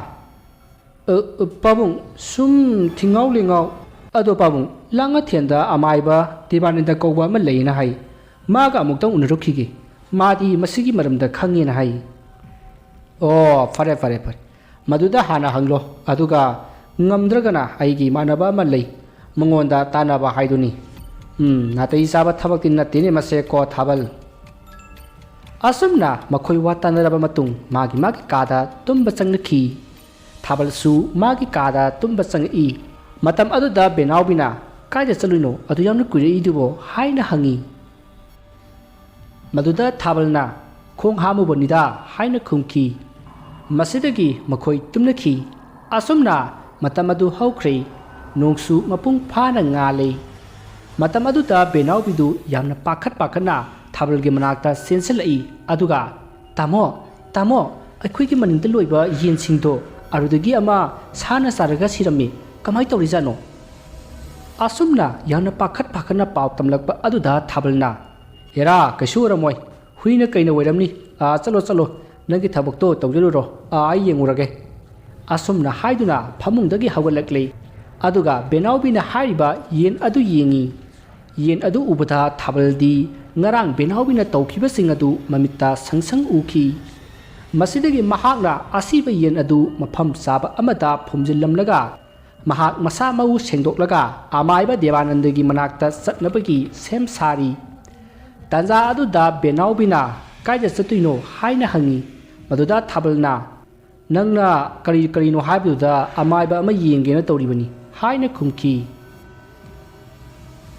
"ꯑ, ꯑ, ꯄꯥꯕꯨꯡ, ꯁꯨꯝ ꯊꯤꯡꯉꯥꯎ ꯂꯤꯡꯉꯥꯎ꯫" "ꯑꯗꯣ ꯄꯥꯕꯨꯡ, ꯂꯥꯡꯉꯊꯦꯟꯗ ꯑꯃꯥꯏꯕ ꯗꯦꯕꯥꯅꯟꯗ ꯀꯧꯕ ꯑꯃ ꯂꯩꯌꯦꯅ ꯍꯥꯏ꯫ ꯃꯥꯒ ꯑꯃꯨꯛꯇꯪ ꯎꯅꯔꯨꯈꯤꯒꯦ꯫ ꯃꯥꯗꯤ ꯃꯁꯤꯒꯤ ꯃꯔꯝꯗ ꯈꯪꯉꯦꯅ ꯍꯥꯏ꯫" "ꯑꯣ, ꯐꯔꯦ, ꯐꯔꯦ, ꯐꯔꯦ꯫ ꯃꯗꯨꯗ ꯍꯥꯟꯅ ꯍꯪꯂꯣ, ꯑꯗꯨꯒ ꯉꯝꯗ꯭ꯔꯒꯅ ꯑꯩꯒꯤ ꯏꯃꯥꯟꯅꯕ ꯑꯃ ꯂꯩ, ꯃꯉꯣꯟꯗ ꯇꯥꯟꯅꯕ ꯍꯥꯏꯗꯨꯅꯤ꯫ ꯎꯝ, ꯅꯥꯇꯩ ꯆꯥꯕ ꯊꯕꯛꯇꯤ ꯅꯠꯇꯦꯅꯦ ꯃꯁꯦ ꯀꯣ ꯊꯥꯕꯜ꯫" ꯑꯁꯨꯝꯅ ꯃꯈꯣꯏ ꯋꯥ ꯇꯥꯅꯔꯕ ꯃꯇꯨꯡ ꯃꯥꯒꯤ ꯃꯥꯒꯤ ꯀꯥꯗ ꯇꯨꯝꯕ ꯆꯪꯅꯈꯤ꯫ ꯊꯥꯕꯜꯁꯨ ꯃꯥꯒꯤ ꯀꯥꯗ ꯇꯨꯝꯕ ꯆꯪꯉꯛꯏ꯫ ꯃꯇꯝ ꯑꯗꯨꯗ ꯕꯦꯅꯥꯎꯕꯤꯅ, "ꯀꯥꯏꯗ ꯆꯠꯂꯨꯏꯅꯣ ꯑꯗꯨ ꯌꯥꯝꯅ ꯀꯨꯏꯔꯛꯏꯗꯨꯕꯣ?" ꯍꯥꯏꯅ ꯍꯪꯉꯤ꯫ ꯃꯗꯨꯗ ꯊꯥꯕꯜꯅ, "ꯈꯣꯡ ꯍꯥꯝꯃꯨꯕꯅꯤꯗ" ꯍꯥꯏꯅ ꯈꯨꯝꯈꯤ꯫ ꯃꯁꯤꯗꯒꯤ ꯃꯈꯣꯏ ꯇꯨꯝꯅꯈꯤ꯫ ꯑꯁꯨꯝꯅ ꯃꯇꯝ ꯑꯗꯨ ꯍꯧꯈ꯭ꯔꯦ꯫ ꯅꯣꯡꯁꯨ ꯃꯄꯨꯡ ꯐꯥꯅ ꯉꯥꯜꯂꯦ꯫ ꯃꯇꯝ ꯑꯗꯨꯗ ꯕꯦꯅꯥꯎꯕꯤꯗꯨ ꯌꯥꯝꯅ ꯄꯥꯈꯠ ꯄꯥꯈꯠꯅ ꯊꯥꯕꯜꯒꯤ ꯃꯅꯥꯛꯇ ꯆꯦꯟꯁꯤꯜꯂꯛꯏ, ꯑꯗꯨꯒ, "ꯇꯥꯃꯣ, "ꯇꯥꯃꯣ, ꯑꯩꯈꯣꯏꯒꯤ ꯃꯅꯤꯡꯗ ꯂꯣꯏꯕ ꯌꯦꯟꯁꯤꯡꯗꯣ ꯑꯗꯨꯗꯒꯤ ꯑꯃ ꯁꯥꯅ ꯆꯥꯔꯒ ꯁꯤꯔꯝꯃꯤ꯫ ꯀꯃꯥꯏ ꯇꯧꯔꯤꯖꯥꯠꯅꯣ?" ꯑꯁꯨꯝꯅ ꯌꯥꯝꯅ ꯄꯥꯈꯠ ꯄꯥꯈꯠꯅ ꯄꯥꯎ ꯇꯝꯂꯛꯄ ꯑꯗꯨꯗ ꯊꯥꯕꯜꯅ, "ꯍꯦꯔꯥ, ꯀꯩꯁꯨ ꯑꯣꯏꯔꯝꯃꯣꯏ꯫ ꯍꯨꯏꯅ ꯀꯩꯅ ꯑꯣꯏꯔꯝꯅꯤ꯫ ꯑꯥ, ꯆꯠꯂꯣ, ꯆꯠꯂꯣ꯫ ꯅꯪꯒꯤ ꯊꯕꯛꯇꯣ ꯇꯧꯖꯔꯨꯔꯣ꯫ ꯑꯥ, ꯑꯩ ꯌꯦꯡꯉꯨꯔꯒꯦ꯫" ꯑꯁꯨꯝꯅ ꯍꯥꯏꯗꯨꯅ ꯐꯃꯨꯡꯗꯒꯤ ꯍꯧꯒꯠꯂꯛꯂꯦ꯫ ꯑꯗꯨꯒ ꯕꯦꯅꯥꯎꯕꯤꯅ ꯍꯥꯏꯔꯤꯕ ꯌꯦꯟ ꯑꯗꯨ ꯌꯦꯡꯉꯤ꯫ ꯌꯦꯟ ꯑꯗꯨ ꯎꯕꯗ ꯊꯥꯕꯜꯗꯤ ꯉꯔꯥꯡ ꯕꯦꯅꯥꯎꯕꯤꯅ ꯇꯧꯈꯤꯕꯁꯤꯡ ꯑꯗꯨ ꯃꯃꯤꯠꯇ ꯁꯪ ꯁꯪ ꯎꯈꯤ꯫ ꯃꯁꯤꯗꯒꯤ ꯃꯍꯥꯛꯅ ꯑꯁꯤꯕ ꯌꯦꯟ ꯑꯗꯨ ꯃꯐꯝ ꯆꯥꯕ ꯑꯃꯗ ꯐꯨꯝꯖꯤꯜꯂꯝꯂꯒ ꯃꯍꯥꯛ ꯃꯁꯥ ꯃꯎ ꯁꯦꯡꯗꯣꯛꯂꯒ ꯑꯃꯥꯏꯕ ꯗꯦꯕꯥꯅꯟꯗꯒꯤ ꯃꯅꯥꯛꯇ ꯆꯠꯅꯕꯒꯤ ꯁꯦꯝ ꯁꯥꯔꯤ꯫ ꯇꯥꯟꯖꯥ ꯑꯗꯨꯗ ꯕꯦꯅꯥꯎꯕꯤꯅ, "ꯀꯥꯏꯗ ꯆꯠꯇꯣꯏꯅꯣ?" ꯍꯥꯏꯅ ꯍꯪꯉꯤ꯫ ꯃꯗꯨꯗ ꯊꯥꯕꯜꯅ, "ꯅꯪꯅ ꯀꯔꯤ ꯀꯔꯤꯅꯣ ꯍꯥꯏꯕꯗꯨꯗ ꯑꯃꯥꯏꯕ ꯑꯃ ꯌꯦꯡꯒꯦꯅ ꯇꯧꯔꯤꯕꯅꯤ" ꯍꯥꯏꯅ ꯈꯨꯝꯈꯤ꯫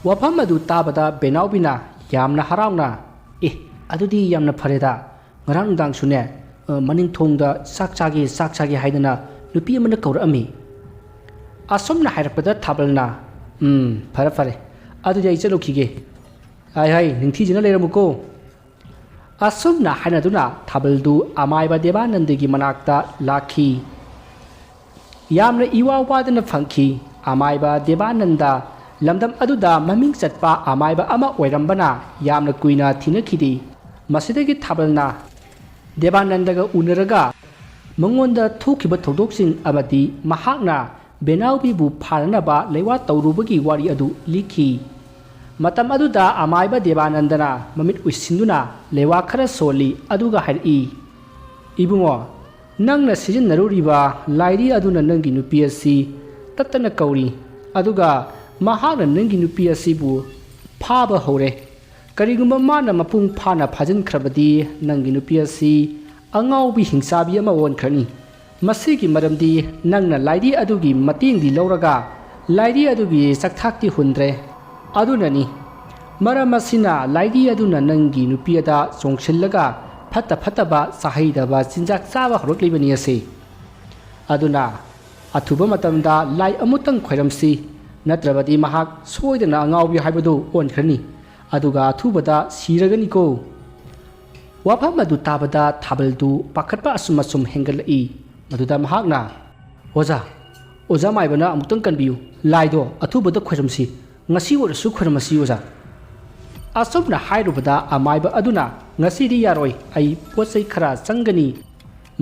ꯋꯥꯐꯝ ꯑꯗꯨ ꯇꯥꯕꯗ ꯕꯦꯅꯥꯎꯕꯤꯅ ꯌꯥꯝꯅ ꯍꯔꯥꯎꯅ, "ꯑꯦ, ꯑꯗꯨꯗꯤ ꯌꯥꯝꯅ ꯐꯔꯦꯗ꯫ ꯉꯔꯥꯡ ꯅꯨꯡꯗꯥꯡꯁꯨꯅꯦ, ꯑ, ꯃꯅꯤꯡ ꯊꯣꯡꯗ ꯆꯥꯛ ꯆꯥꯒꯦ, ꯆꯥꯛ ꯆꯥꯒꯦ ꯍꯥꯏꯗꯅ ꯅꯨꯄꯤ ꯑꯃꯅ ꯀꯧꯔꯛꯑꯝꯃꯤ꯫" ꯑꯁꯨꯝꯅ ꯍꯥꯏꯔꯛꯄꯗ ꯊꯥꯕꯜꯅ, "ꯎꯝ, ꯐꯔꯦ, ꯐꯔꯦ꯫ ꯑꯗꯨꯗꯤ ꯑꯩ ꯆꯠꯂꯨꯈꯤꯒꯦ꯫ ꯍꯥꯏ, ꯍꯥꯏ, ꯅꯤꯡꯊꯤꯖꯅ ꯂꯩꯔꯝꯃꯨꯀꯣ꯫" ꯑꯁꯨꯝꯅ ꯍꯥꯏꯅꯗꯨꯅ ꯊꯥꯕꯜꯗꯨ ꯑꯃꯥꯏꯕ ꯗꯦꯕꯥꯅꯟꯗꯒꯤ ꯃꯅꯥꯛꯇ ꯂꯥꯛꯈꯤ꯫ ꯌꯥꯝꯅ ꯏꯋꯥ ꯋꯥꯗꯅ ꯐꯪꯈꯤ꯫ ꯑꯃꯥꯏꯕ ꯗꯦꯕꯥꯅꯟꯗ ꯂꯝꯗꯝ ꯑꯗꯨꯗ ꯃꯃꯤꯡ ꯆꯠꯄ ꯑꯃꯥꯏꯕ ꯑꯃ ꯑꯣꯏꯔꯝꯕꯅ ꯌꯥꯝꯅ ꯀꯨꯏꯅ ꯊꯤꯅꯈꯤꯗꯦ꯫ ꯃꯁꯤꯗꯒꯤ ꯊꯥꯕꯜꯅ ꯗꯦꯕꯥꯅꯟꯗꯒ ꯎꯅꯔꯒ ꯃꯉꯣꯟꯗ ꯊꯣꯛꯈꯤꯕ ꯊꯧꯗꯣꯛꯁꯤꯡ ꯑꯃꯗꯤ ꯃꯍꯥꯛꯅ ꯕꯦꯅꯥꯎꯕꯤꯕꯨ ꯐꯥꯅꯅꯕ ꯂꯩꯋꯥ ꯇꯧꯔꯨꯕꯒꯤ ꯋꯥꯔꯤ ꯑꯗꯨ ꯂꯤꯈꯤ꯫ ꯃꯇꯝ ꯑꯗꯨꯗ ꯑꯃꯥꯏꯕ ꯗꯦꯕꯥꯅꯟꯗꯅ ꯃꯃꯤꯠ ꯎꯏꯁꯤꯟꯗꯨꯅ ꯂꯩꯋꯥ ꯈꯔ ꯁꯣꯜꯂꯤ, ꯑꯗꯨꯒ ꯍꯥꯏꯔꯛꯏ, "ꯏꯕꯨꯡꯉꯣ, ꯅꯪꯅ ꯁꯤꯖꯤꯟꯅꯔꯨꯔꯤꯕ ꯂꯥꯏꯔꯤ ꯑꯗꯨꯅ ꯅꯪꯒꯤ ꯅꯨꯄꯤ ꯑꯁꯤ ꯇꯠꯇꯅ ꯀꯧꯔꯤ, ꯑꯗꯨꯒ ꯃꯍꯥꯛꯅ ꯅꯪꯒꯤ ꯅꯨꯄꯤ ꯑꯁꯤꯕꯨ ꯐꯥꯕ ꯍꯧꯔꯦ꯫ ꯀꯔꯤꯒꯨꯝꯕ ꯃꯥꯅ ꯃꯄꯨꯡ ꯐꯥꯅ ꯐꯥꯖꯤꯟꯈ꯭ꯔꯕꯗꯤ ꯅꯪꯒꯤ ꯅꯨꯄꯤ ꯑꯁꯤ ꯑꯉꯥꯎꯕꯤ ꯍꯤꯡꯆꯥꯕꯤ ꯑꯃ ꯑꯣꯟꯈ꯭ꯔꯅꯤ꯫ ꯃꯁꯤꯒꯤ ꯃꯔꯝꯗꯤ ꯅꯪꯅ ꯂꯥꯏꯔꯤ ꯑꯗꯨꯒꯤ ꯃꯇꯦꯡꯗꯤ ꯂꯧꯔꯒ ꯂꯥꯏꯔꯤ ꯑꯗꯨꯒꯤ ꯆꯥꯛꯊꯥꯛꯇꯤ ꯍꯨꯟꯗ꯭ꯔꯦ꯫ ꯑꯗꯨꯅꯅꯤ꯫ ꯃꯔꯝ ꯑꯁꯤꯅ ꯂꯥꯏꯔꯤ ꯑꯗꯨꯅ ꯅꯪꯒꯤ ꯅꯨꯄꯤ ꯑꯗ ꯆꯣꯡꯁꯤꯜꯂꯒ ꯐꯠꯇ ꯐꯠꯇꯕ ꯆꯥꯍꯩꯗꯕ ꯆꯤꯟꯖꯥꯛ ꯆꯥꯕ ꯍꯧꯔꯛꯂꯤꯕꯅꯤ ꯑꯁꯤ꯫ ꯑꯗꯨꯅ ꯑꯊꯨꯕ ꯃꯇꯝꯗ ꯂꯥꯏ ꯑꯃꯨꯛꯇꯪ ꯈꯣꯏꯔꯝꯁꯤ, ꯅꯠꯇ꯭ꯔꯕꯗꯤ ꯃꯍꯥꯛ ꯁꯣꯏꯗꯅ ꯑꯉꯥꯎꯕꯤ ꯍꯥꯏꯕꯗꯨ ꯑꯣꯟꯈ꯭ꯔꯅꯤ, ꯑꯗꯨꯒ ꯑꯊꯨꯕꯗ ꯁꯤꯔꯒꯅꯤꯀꯣ꯫" ꯋꯥꯐꯝ ꯑꯗꯨ ꯇꯥꯕꯗ ꯊꯥꯕꯜꯗꯨ ꯄꯥꯈꯠꯄ ꯑꯁꯨꯝ ꯑꯁꯨꯝ ꯍꯦꯟꯒꯠꯂꯛꯏ꯫ ꯃꯗꯨꯗ ꯃꯍꯥꯛꯅ, "ꯑꯣꯖꯥ, ꯑꯣꯖꯥ ꯃꯥꯏꯕꯅ ꯑꯃꯨꯛꯇꯪ ꯀꯟꯕꯤꯌꯨ, ꯂꯥꯏꯗꯣ ꯑꯊꯨꯕꯗ ꯈꯣꯏꯔꯝꯁꯤ, ꯉꯁꯤ ꯑꯣꯏꯔꯁꯨ ꯈꯣꯏꯔꯝꯃꯁꯤ ꯑꯣꯖꯥ"꯫ ꯑꯁꯨꯝꯅ ꯍꯥꯏꯔꯨꯕꯗ ꯑꯃꯥꯏꯕ ꯑꯗꯨꯅ, "ꯉꯁꯤꯗꯤ ꯌꯥꯔꯣꯏ, ꯑꯩ ꯄꯣꯠ ꯆꯩ ꯈꯔ ꯆꯪꯒꯅꯤ,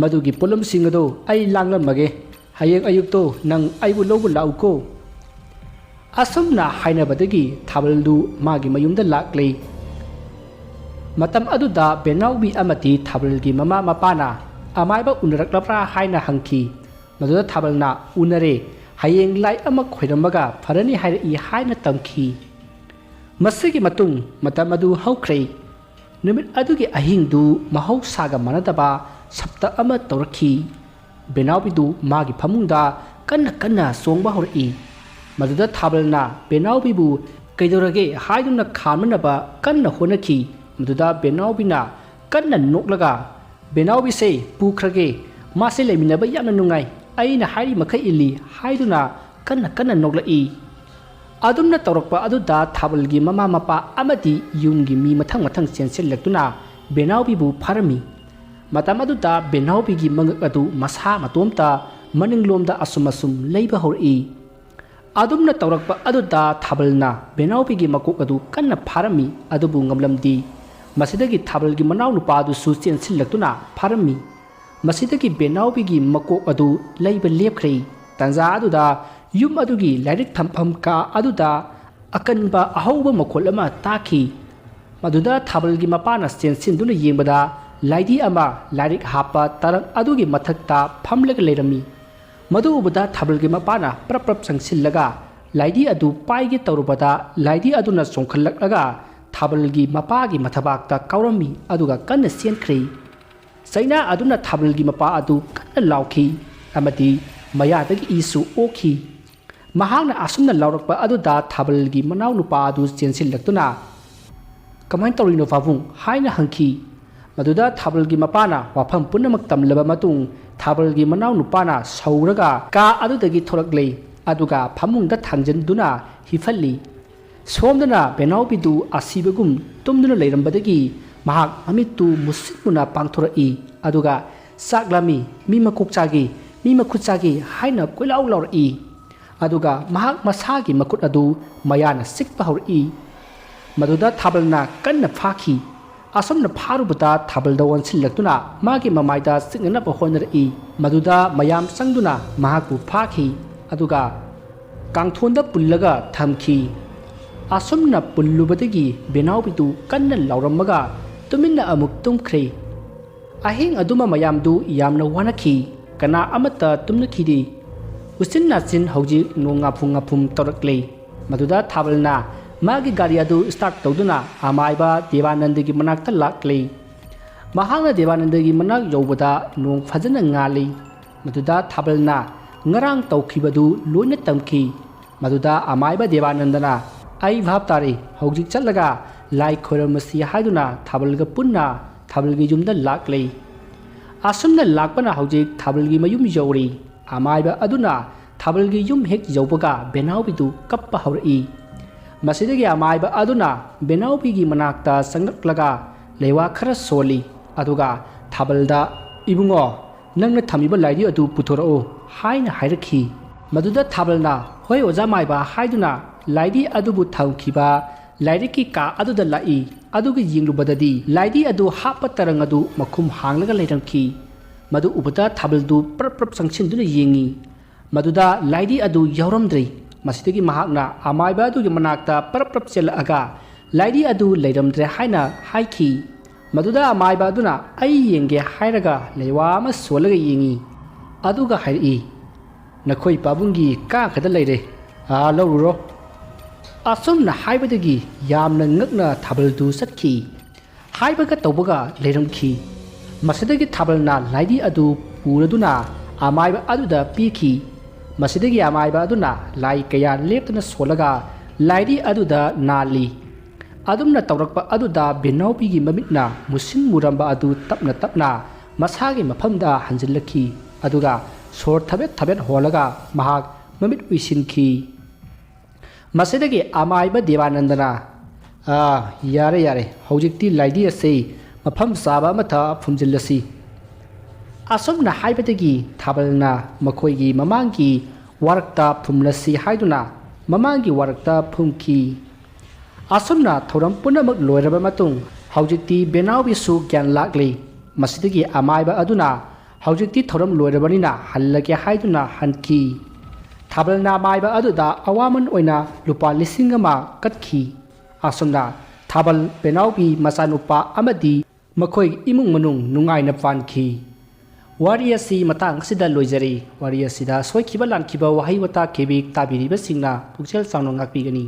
ꯃꯗꯨꯒꯤ ꯄꯣꯠꯂꯝꯁꯤꯡ ꯑꯗꯨ ꯑꯩ ꯂꯥꯡꯂꯝꯃꯒꯦ, ꯍꯌꯦꯡ ꯑꯌꯨꯛꯇꯣ ꯅꯪ ꯑꯩꯕꯨ ꯂꯧꯕ ꯂꯥꯛꯎꯀꯣ"꯫ ꯑꯁꯨꯝꯅ ꯍꯥꯏꯅꯕꯗꯒꯤ ꯊꯥꯕꯜꯗꯨ ꯃꯥꯒꯤ ꯃꯌꯨꯝꯗ ꯂꯥꯛꯂꯦ꯫ ꯃꯇꯝ ꯑꯗꯨꯗ ꯕꯦꯅꯥꯎꯕꯤ ꯑꯃꯗꯤ ꯊꯥꯕꯜꯒꯤ ꯃꯃꯥ ꯃꯄꯥꯅ ꯑꯃꯥꯏꯕ ꯎꯅꯔꯛꯂꯕ꯭ꯔꯥ ꯍꯥꯏꯅ ꯍꯪꯈꯤ꯫ ꯃꯗꯨꯗ ꯊꯥꯕꯜꯅ, "ꯎꯅꯔꯦ, ꯍꯌꯦꯡ ꯂꯥꯏ ꯑꯃ ꯈꯣꯏꯔꯝꯃꯒ ꯐꯔꯅꯤ ꯍꯥꯏꯔꯛꯏ" ꯍꯥꯏꯅ ꯇꯝꯈꯤ꯫ ꯃꯁꯤꯒꯤ ꯃꯇꯨꯡ ꯃꯇꯝ ꯑꯗꯨ ꯍꯧꯈ꯭ꯔꯦ꯫ ꯅꯨꯃꯤꯠ ꯑꯗꯨꯒꯤ ꯑꯍꯤꯡꯗꯨ ꯃꯍꯧꯁꯥꯒ ꯃꯥꯟꯅꯗꯕ ꯁꯞꯇ ꯑꯃ ꯇꯧꯔꯛꯈꯤ꯫ ꯕꯦꯅꯥꯎꯕꯤꯗꯨ ꯃꯥꯒꯤ ꯐꯃꯨꯡꯗ ꯀꯟꯅ ꯀꯟꯅ ꯆꯣꯡꯕ ꯍꯧꯔꯛꯏ꯫ ꯃꯗꯨꯗ ꯊꯥꯕꯜꯅ ꯕꯦꯅꯥꯎꯕꯤꯕꯨ "ꯀꯩꯗꯧꯔꯒꯦ?" ꯍꯥꯏꯗꯨꯅ ꯈꯥꯝꯅꯅꯕ ꯀꯟꯅ ꯍꯣꯠꯅꯈꯤ꯫ ꯃꯗꯨꯗ ꯕꯦꯅꯥꯎꯕꯤꯅ ꯀꯟꯅ ꯅꯣꯛꯂꯒ, "ꯕꯦꯅꯥꯎꯕꯤꯁꯦ ꯄꯨꯈ꯭ꯔꯒꯦ, ꯃꯥꯁꯦ ꯂꯩꯃꯤꯟꯅꯕ ꯌꯥꯝꯅ ꯅꯨꯡꯉꯥꯏ, ꯑꯩꯅ ꯍꯥꯏꯔꯤ ꯃꯈꯩ ꯏꯜꯂꯤ" ꯍꯥꯏꯗꯨꯅ ꯀꯟꯅ ꯀꯟꯅ ꯅꯣꯛꯂꯛꯏ꯫ ꯑꯗꯨꯝꯅ ꯇꯧꯔꯛꯄ ꯑꯗꯨꯗ ꯊꯥꯕꯜꯒꯤ ꯃꯃꯥ ꯃꯄꯥ ꯑꯃꯗꯤ ꯌꯨꯝꯒꯤ ꯃꯤ ꯃꯊꯪ ꯃꯊꯪ ꯆꯦꯟꯁꯤꯜꯂꯛꯇꯨꯅ ꯕꯦꯅꯥꯎꯕꯤꯕꯨ ꯐꯥꯔꯝꯃꯤ꯫ ꯃꯇꯝ ꯑꯗꯨꯗ ꯕꯦꯅꯥꯎꯕꯤꯒꯤ ꯃꯉꯛ ꯑꯗꯨ ꯃꯁꯥ ꯃꯇꯣꯝꯇ ꯃꯅꯤꯡꯂꯣꯝꯗ ꯑꯁꯨꯝ ꯑꯁꯨꯝ ꯂꯩꯕ ꯍꯧꯔꯛꯏ꯫ ꯑꯗꯨꯝꯅ ꯇꯧꯔꯛꯄ ꯑꯗꯨꯗ ꯊꯥꯕꯜꯅ ꯕꯦꯅꯥꯎꯕꯤꯒꯤ ꯃꯀꯣꯛ ꯑꯗꯨ ꯀꯟꯅ ꯐꯥꯔꯝꯃꯤ, ꯑꯗꯨꯕꯨ ꯉꯝꯂꯝꯗꯦ꯫ ꯃꯁꯤꯗꯒꯤ ꯊꯥꯕꯜꯒꯤ ꯃꯅꯥꯎꯅꯨꯄꯥ ꯑꯗꯨꯁꯨ ꯆꯦꯟꯁꯤꯜꯂꯛꯇꯨꯅ ꯐꯥꯔꯝꯃꯤ꯫ ꯃꯁꯤꯗꯒꯤ ꯕꯦꯅꯥꯎꯕꯤꯒꯤ ꯃꯀꯣꯛ ꯑꯗꯨ ꯂꯩꯕ ꯂꯦꯞꯈ꯭ꯔꯦ꯫ ꯇꯥꯟꯖꯥ ꯑꯗꯨꯗ ꯌꯨꯝ ꯑꯗꯨꯒꯤ ꯂꯥꯏꯔꯤꯛ ꯊꯝꯐꯝ ꯀꯥ ꯑꯗꯨꯗ ꯑꯀꯟꯕ ꯑꯍꯧꯕ ꯃꯈꯣꯜ ꯑꯃ ꯇꯥꯈꯤ꯫ ꯃꯗꯨꯗ ꯊꯥꯕꯜꯒꯤ ꯃꯄꯥꯅ ꯆꯦꯟꯁꯤꯟꯗꯨꯅ ꯌꯦꯡꯕꯗ ꯂꯥꯏꯙꯤ ꯑꯃ ꯂꯥꯏꯔꯤꯛ ꯍꯥꯞꯄ ꯇꯔꯪ ꯑꯗꯨꯒꯤ ꯃꯊꯛꯇ ꯐꯝꯂꯒ ꯂꯩꯔꯝꯃꯤ꯫ ꯃꯗꯨ ꯎꯕꯗ ꯊꯥꯕꯜꯒꯤ ꯃꯄꯥꯅ ꯄ꯭ꯔꯞ ꯄ꯭ꯔꯞ ꯆꯪꯁꯤꯜꯂꯒ ꯂꯥꯏꯙꯤ ꯑꯗꯨ ꯄꯥꯏꯒꯦ ꯇꯧꯔꯨꯕꯗ ꯂꯥꯏꯙꯤ ꯑꯗꯨꯅ ꯆꯣꯡꯈꯠꯂꯛꯂꯒ ꯊꯥꯕꯜꯒꯤ ꯃꯄꯥꯒꯤ ꯃꯊꯕꯥꯛꯇ ꯀꯥꯎꯔꯝꯃꯤ, ꯑꯗꯨꯒ ꯀꯟꯅ ꯆꯦꯟꯈ꯭ꯔꯦ꯫ ꯆꯩꯅꯥ ꯑꯗꯨꯅ ꯊꯥꯕꯜꯒꯤ ꯃꯄꯥ ꯑꯗꯨ ꯀꯟꯅ ꯂꯥꯎꯈꯤ ꯑꯃꯗꯤ ꯃꯌꯥꯗꯒꯤ ꯏꯁꯨ ꯑꯣꯛꯈꯤ꯫ ꯃꯍꯥꯛꯅ ꯑꯁꯨꯝꯅ ꯂꯥꯎꯔꯛꯄ ꯑꯗꯨꯗ ꯊꯥꯕꯜꯒꯤ ꯃꯅꯥꯎꯅꯨꯄꯥ ꯑꯗꯨ ꯆꯦꯟꯁꯤꯜꯂꯛꯇꯨꯅ, "ꯀꯃꯥꯏꯅ ꯇꯧꯔꯤꯅꯣ ꯄꯥꯕꯨꯡ?" ꯍꯥꯏꯅ ꯍꯪꯈꯤ꯫ ꯃꯗꯨꯗ ꯊꯥꯕꯜꯒꯤ ꯃꯄꯥꯅ ꯋꯥꯐꯝ ꯄꯨꯝꯅꯃꯛ ꯇꯝꯂꯕ ꯃꯇꯨꯡ ꯊꯥꯕꯜꯒꯤ ꯃꯅꯥꯎꯅꯨꯄꯥꯅ ꯁꯧꯔꯒ ꯀꯥ ꯑꯗꯨꯗꯒꯤ ꯊꯣꯔꯛꯂꯦ, ꯑꯗꯨꯒ ꯐꯃꯨꯡꯗ ꯊꯥꯡꯖꯤꯟꯗꯨꯅ ꯍꯤꯞꯍꯜꯂꯤ꯫ ꯁꯣꯝꯗꯅ ꯕꯦꯅꯥꯎꯕꯤꯗꯨ ꯑꯁꯤꯕꯒꯨꯝ ꯇꯨꯝꯗꯨꯅ ꯂꯩꯔꯝꯕꯗꯒꯤ ꯃꯍꯥꯛ ꯃꯃꯤꯠꯇꯨ ꯃꯨꯁꯤꯟ ꯃꯨꯅ ꯄꯥꯡꯊꯣꯔꯛꯏ꯫ ꯑꯗꯨꯒ "ꯆꯥꯛ ꯂꯥꯝꯃꯤ, ꯃꯤ ꯃꯀꯣꯛ ꯆꯥꯒꯦ, ꯃꯤ ꯃꯈꯨꯠ ꯆꯥꯒꯦ" ꯍꯥꯏꯅ ꯀꯣꯏꯂꯥꯎ ꯂꯥꯎꯔꯛꯏ꯫ ꯑꯗꯨꯒ ꯃꯍꯥꯛ ꯃꯁꯥꯒꯤ ꯃꯈꯨꯠ ꯑꯗꯨ ꯃꯌꯥꯅ ꯆꯤꯛꯄ ꯍꯧꯔꯛꯏ꯫ ꯃꯗꯨꯗ ꯊꯥꯕꯜꯅ ꯀꯟꯅ ꯐꯥꯈꯤ꯫ ꯑꯁꯨꯝꯅ ꯐꯥꯔꯨꯕꯗ ꯊꯥꯕꯜꯗ ꯑꯣꯟꯁꯤꯜꯂꯛꯇꯨꯅ ꯃꯥꯒꯤ ꯃꯃꯥꯏꯗ ꯆꯤꯛꯅꯅꯕ ꯍꯣꯠꯅꯔꯛꯏ꯫ ꯃꯗꯨꯗ ꯃꯌꯥꯝ ꯆꯪꯗꯨꯅ ꯃꯍꯥꯛꯄꯨ ꯐꯥꯈꯤ꯫ ꯑꯗꯨꯒ ꯀꯥꯡꯊꯣꯟꯗ ꯄꯨꯜꯂꯒ ꯊꯝꯈꯤ꯫ ꯑꯁꯨꯝꯅ ꯄꯨꯜꯂꯨꯕꯗꯒꯤ ꯕꯦꯅꯥꯎꯕꯤꯗꯨ ꯀꯟꯅ ꯂꯥꯎꯔꯝꯃꯒ ꯇꯨꯃꯤꯟꯅ ꯑꯃꯨꯛ ꯇꯨꯝꯈ꯭ꯔꯦ꯫ ꯑꯍꯤꯡ ꯑꯗꯨꯃ ꯃꯌꯥꯝꯗꯨ ꯌꯥꯝꯅ ꯋꯥꯅꯈꯤ꯫ ꯀꯅꯥ ꯑꯃꯠꯇ ꯇꯨꯝꯅꯈꯤꯗꯦ꯫ ꯎꯆꯤꯟ ꯅꯥꯆꯤꯟ ꯍꯧꯖꯤꯛ ꯅꯣꯡ ꯉꯥꯐꯨꯝ ꯉꯥꯐꯨꯝ ꯇꯧꯔꯛꯂꯦ꯫ ꯃꯗꯨꯗ ꯊꯥꯕꯜꯅ ꯃꯥꯒꯤ ꯒꯥꯔꯤ ꯑꯗꯨ start ꯇꯧꯗꯨꯅ ꯑꯃꯥꯏꯕ ꯗꯦꯕꯥꯅꯟꯗꯒꯤ ꯃꯅꯥꯛꯇ ꯂꯥꯛꯂꯦ꯫ ꯃꯍꯥꯛꯅ ꯗꯦꯕꯥꯅꯟꯗꯒꯤ ꯃꯅꯥꯛ ꯌꯧꯕꯗ ꯅꯣꯡ ꯐꯖꯅ ꯉꯥꯜꯂꯤ꯫ ꯃꯗꯨꯗ ꯊꯥꯕꯜꯅ ꯉꯔꯥꯡ ꯇꯧꯈꯤꯕꯗꯨ ꯂꯣꯏꯅ ꯇꯝꯈꯤ꯫ ꯃꯗꯨꯗ ꯑꯃꯥꯏꯕ ꯗꯦꯕꯥꯅꯟꯗꯅ "ꯑꯩ ꯚꯥꯞ ꯇꯥꯔꯦ, ꯍꯧꯖꯤꯛ ꯆꯠꯂꯒ ꯂꯥꯏ ꯈꯣꯏꯔꯝꯃꯁꯤ" ꯍꯥꯏꯗꯨꯅ ꯊꯥꯕꯜꯒ ꯄꯨꯟꯅ ꯊꯥꯕꯜꯒꯤ ꯌꯨꯝꯗ ꯂꯥꯛꯂꯦ꯫ ꯑꯁꯨꯝꯅ ꯂꯥꯛꯄꯅ ꯍꯧꯖꯤꯛ ꯊꯥꯕꯜꯒꯤ ꯃꯌꯨꯝ ꯌꯧꯔꯦ꯫ ꯑꯃꯥꯏꯕ ꯑꯗꯨꯅ ꯊꯥꯕꯜꯒꯤ ꯌꯨꯝ ꯍꯦꯛ ꯌꯧꯕꯒ ꯕꯦꯅꯥꯎꯕꯤꯗꯨ ꯀꯞꯄ ꯍꯧꯔꯛꯏ꯫ ꯃꯁꯤꯗꯒꯤ ꯑꯃꯥꯏꯕ ꯑꯗꯨꯅ ꯕꯦꯅꯥꯎꯕꯤꯒꯤ ꯃꯅꯥꯛꯇ ꯆꯪꯂꯛꯂꯒ ꯂꯩꯋꯥ ꯈꯔ ꯁꯣꯜꯂꯤ꯫ ꯑꯗꯨꯒ ꯊꯥꯕꯜꯗ "ꯏꯕꯨꯡꯉꯣ, ꯅꯪꯅ ꯊꯝꯃꯤꯕ ꯂꯥꯏꯔꯤ ꯑꯗꯨ ꯄꯨꯊꯣꯔꯛꯎ" ꯍꯥꯏꯅ ꯍꯥꯏꯔꯛꯈꯤ꯫ ꯃꯗꯨꯗ ꯊꯥꯕꯜꯅ "ꯍꯣꯏ ꯑꯣꯖꯥ ꯃꯥꯏꯕ" ꯍꯥꯏꯗꯨꯅ ꯂꯥꯏꯔꯤ ꯑꯗꯨꯕꯨ ꯊꯝꯈꯤꯕ ꯂꯥꯏꯔꯤꯛꯀꯤ ꯀꯥ ꯑꯗꯨꯗ ꯂꯥꯛꯏ꯫ ꯑꯗꯨꯒ ꯌꯦꯡꯂꯨꯕꯗꯗꯤ ꯂꯥꯏꯔꯤ ꯑꯗꯨ ꯍꯥꯞꯄ ꯇꯔꯪ ꯑꯗꯨ ꯃꯈꯨꯝ ꯍꯥꯡꯂꯒ ꯂꯩꯔꯝꯈꯤ꯫ ꯃꯗꯨ ꯎꯕꯗ ꯊꯥꯕꯜꯗꯨ ꯄ꯭ꯔꯞ ꯄ꯭ꯔꯞ ꯆꯪꯁꯤꯟꯗꯨꯅ ꯌꯦꯡꯉꯤ꯫ ꯃꯗꯨꯗ ꯂꯥꯏꯔꯤ ꯑꯗꯨ ꯌꯥꯎꯔꯝꯗ꯭ꯔꯦ꯫ ꯃꯁꯤꯗꯒꯤ ꯃꯍꯥꯛꯅ ꯑꯃꯥꯏꯕ ꯑꯗꯨꯒꯤ ꯃꯅꯥꯛꯇ ꯄ꯭ꯔꯞ ꯄ꯭ꯔꯞ ꯆꯦꯜꯂꯛꯑꯒ ꯂꯥꯏꯔꯤ ꯑꯗꯨ ꯂꯩꯔꯝꯗ꯭ꯔꯦ ꯍꯥꯏꯅ ꯍꯥꯏꯈꯤ꯫ ꯃꯗꯨꯗ ꯑꯃꯥꯏꯕ ꯑꯗꯨꯅ "ꯑꯩ ꯌꯦꯡꯒꯦ" ꯍꯥꯏꯔꯒ ꯂꯩꯋꯥ ꯑꯃ ꯁꯣꯜꯂꯒ ꯌꯦꯡꯉꯤ꯫ ꯑꯗꯨꯒ ꯍꯥꯏꯔꯛꯏ, "ꯅꯈꯣꯏ ꯄꯥꯕꯨꯡꯒꯤ ꯀꯥꯈꯗ ꯂꯩꯔꯦ, ꯑꯥ ꯂꯧꯔꯨꯔꯣ"꯫ ꯑꯁꯨꯝꯅ ꯍꯥꯏꯕꯗꯒꯤ ꯌꯥꯝꯅ ꯉꯛꯅ ꯊꯥꯕꯜꯗꯨ ꯆꯠꯈꯤ꯫ ꯍꯥꯏꯕꯒ ꯇꯧꯕꯒ ꯂꯩꯔꯝꯈꯤ꯫ ꯃꯁꯤꯗꯒꯤ ꯊꯥꯕꯜꯅ ꯂꯥꯏꯔꯤ ꯑꯗꯨ ꯄꯨꯔꯗꯨꯅ ꯑꯃꯥꯏꯕ ꯑꯗꯨꯗ ꯄꯤꯈꯤ꯫ ꯃꯁꯤꯗꯒꯤ ꯑꯃꯥꯏꯕ ꯑꯗꯨꯅ ꯂꯥꯏ ꯀꯌꯥ ꯂꯦꯞꯇꯅ ꯁꯣꯜꯂꯒ ꯂꯥꯏꯔꯤ ꯑꯗꯨꯗ ꯅꯥꯜꯂꯤ꯫ ꯑꯗꯨꯝꯅ ꯇꯧꯔꯛꯄ ꯑꯗꯨꯗ ꯕꯦꯅꯥꯎꯕꯤꯒꯤ ꯃꯃꯤꯠꯅ ꯃꯨꯁꯤꯟ ꯃꯨꯔꯝꯕ ꯑꯗꯨ ꯇꯞꯅ ꯇꯞꯅ ꯃꯁꯥꯒꯤ ꯃꯐꯝꯗ ꯍꯟꯖꯤꯜꯂꯛꯈꯤ꯫ ꯑꯗꯨꯒ ꯁꯣꯔ ꯊꯕꯦꯠ ꯊꯕꯦꯠ ꯍꯣꯜꯂꯒ ꯃꯍꯥꯛ ꯃꯃꯤꯠ ꯎꯏꯁꯤꯟꯈꯤ꯫ ꯃꯁꯤꯗꯒꯤ ꯑꯃꯥꯏꯕ ꯗꯦꯕꯥꯅꯟꯗꯅ ꯑꯥ, ꯌꯥꯔꯦ, ꯌꯥꯔꯦ꯫ ꯍꯧꯖꯤꯛꯇꯤ ꯂꯥꯏꯗꯤ ꯑꯁꯤ ꯃꯐꯝ ꯆꯥꯕ ꯑꯃꯗ ꯐꯨꯝꯖꯤꯜꯂꯁꯤ꯫ ꯑꯁꯨꯝꯅ ꯍꯥꯏꯕꯗꯒꯤ ꯊꯥꯕꯜꯅ ꯃꯈꯣꯏꯒꯤ ꯃꯃꯥꯡꯒꯤ ꯋꯥꯔꯛꯇ ꯐꯨꯝꯂꯁꯤ ꯍꯥꯏꯗꯨꯅ ꯃꯃꯥꯡꯒꯤ ꯋꯥꯔꯛꯇ ꯐꯨꯝꯈꯤ꯫ ꯑꯁꯨꯝꯅ ꯊꯧꯔꯝ ꯄꯨꯝꯅꯃꯛ ꯂꯣꯏꯔꯕ ꯃꯇꯨꯡ ꯍꯧꯖꯤꯛꯇꯤ ꯕꯦꯅꯥꯎꯕꯤꯁꯨ ꯒ꯭ꯌꯥꯟ ꯂꯥꯛꯂꯤ꯫ ꯃꯁꯤꯗꯒꯤ ꯑꯃꯥꯏꯕ ꯑꯗꯨꯅ ꯍꯧꯖꯤꯛꯇꯤ ꯊꯧꯔꯝ ꯂꯣꯏꯔꯕꯅꯤꯅ ꯍꯜꯂꯒꯦ ꯍꯥꯏꯗꯨꯅ ꯍꯟꯈꯤ꯫ ꯊꯥꯕꯜꯅ ꯑꯃꯥꯏꯕ ꯑꯗꯨꯗ ꯑꯋꯥꯃꯟ ꯑꯣꯏꯅ ꯂꯨꯄꯥ ꯂꯤꯁꯤꯡ ꯑꯃ ꯀꯠꯈꯤ꯫ ꯑꯁꯨꯝꯅ ꯊꯥꯕꯜ ꯕꯦꯅꯥꯎꯕꯤ ꯃꯆꯥꯅꯨꯄꯥ ꯑꯃꯗꯤ ꯃꯈꯣꯏ ꯏꯃꯨꯡ ꯃꯅꯨꯡ ꯅꯨꯡꯉꯥꯏꯅ ꯄꯥꯟꯈꯤ꯫ ꯋꯥꯔꯤ ꯑꯁꯤ ꯃꯇꯥꯡ ꯑꯁꯤꯗ ꯂꯣꯏꯖꯔꯤ꯫ ꯋꯥꯔꯤ ꯑꯁꯤꯗ ꯁꯣꯏꯈꯤꯕ ꯂꯥꯟꯈꯤꯕ ꯋꯥꯍꯩ ꯋꯥꯇꯥ ꯀꯦꯕꯤ ꯇꯥꯕꯤꯔꯤꯕꯁꯤꯡꯅ ꯄꯨꯛꯆꯦꯜ ꯆꯥꯎꯅ ꯉꯥꯛꯄꯤꯒꯅꯤ꯫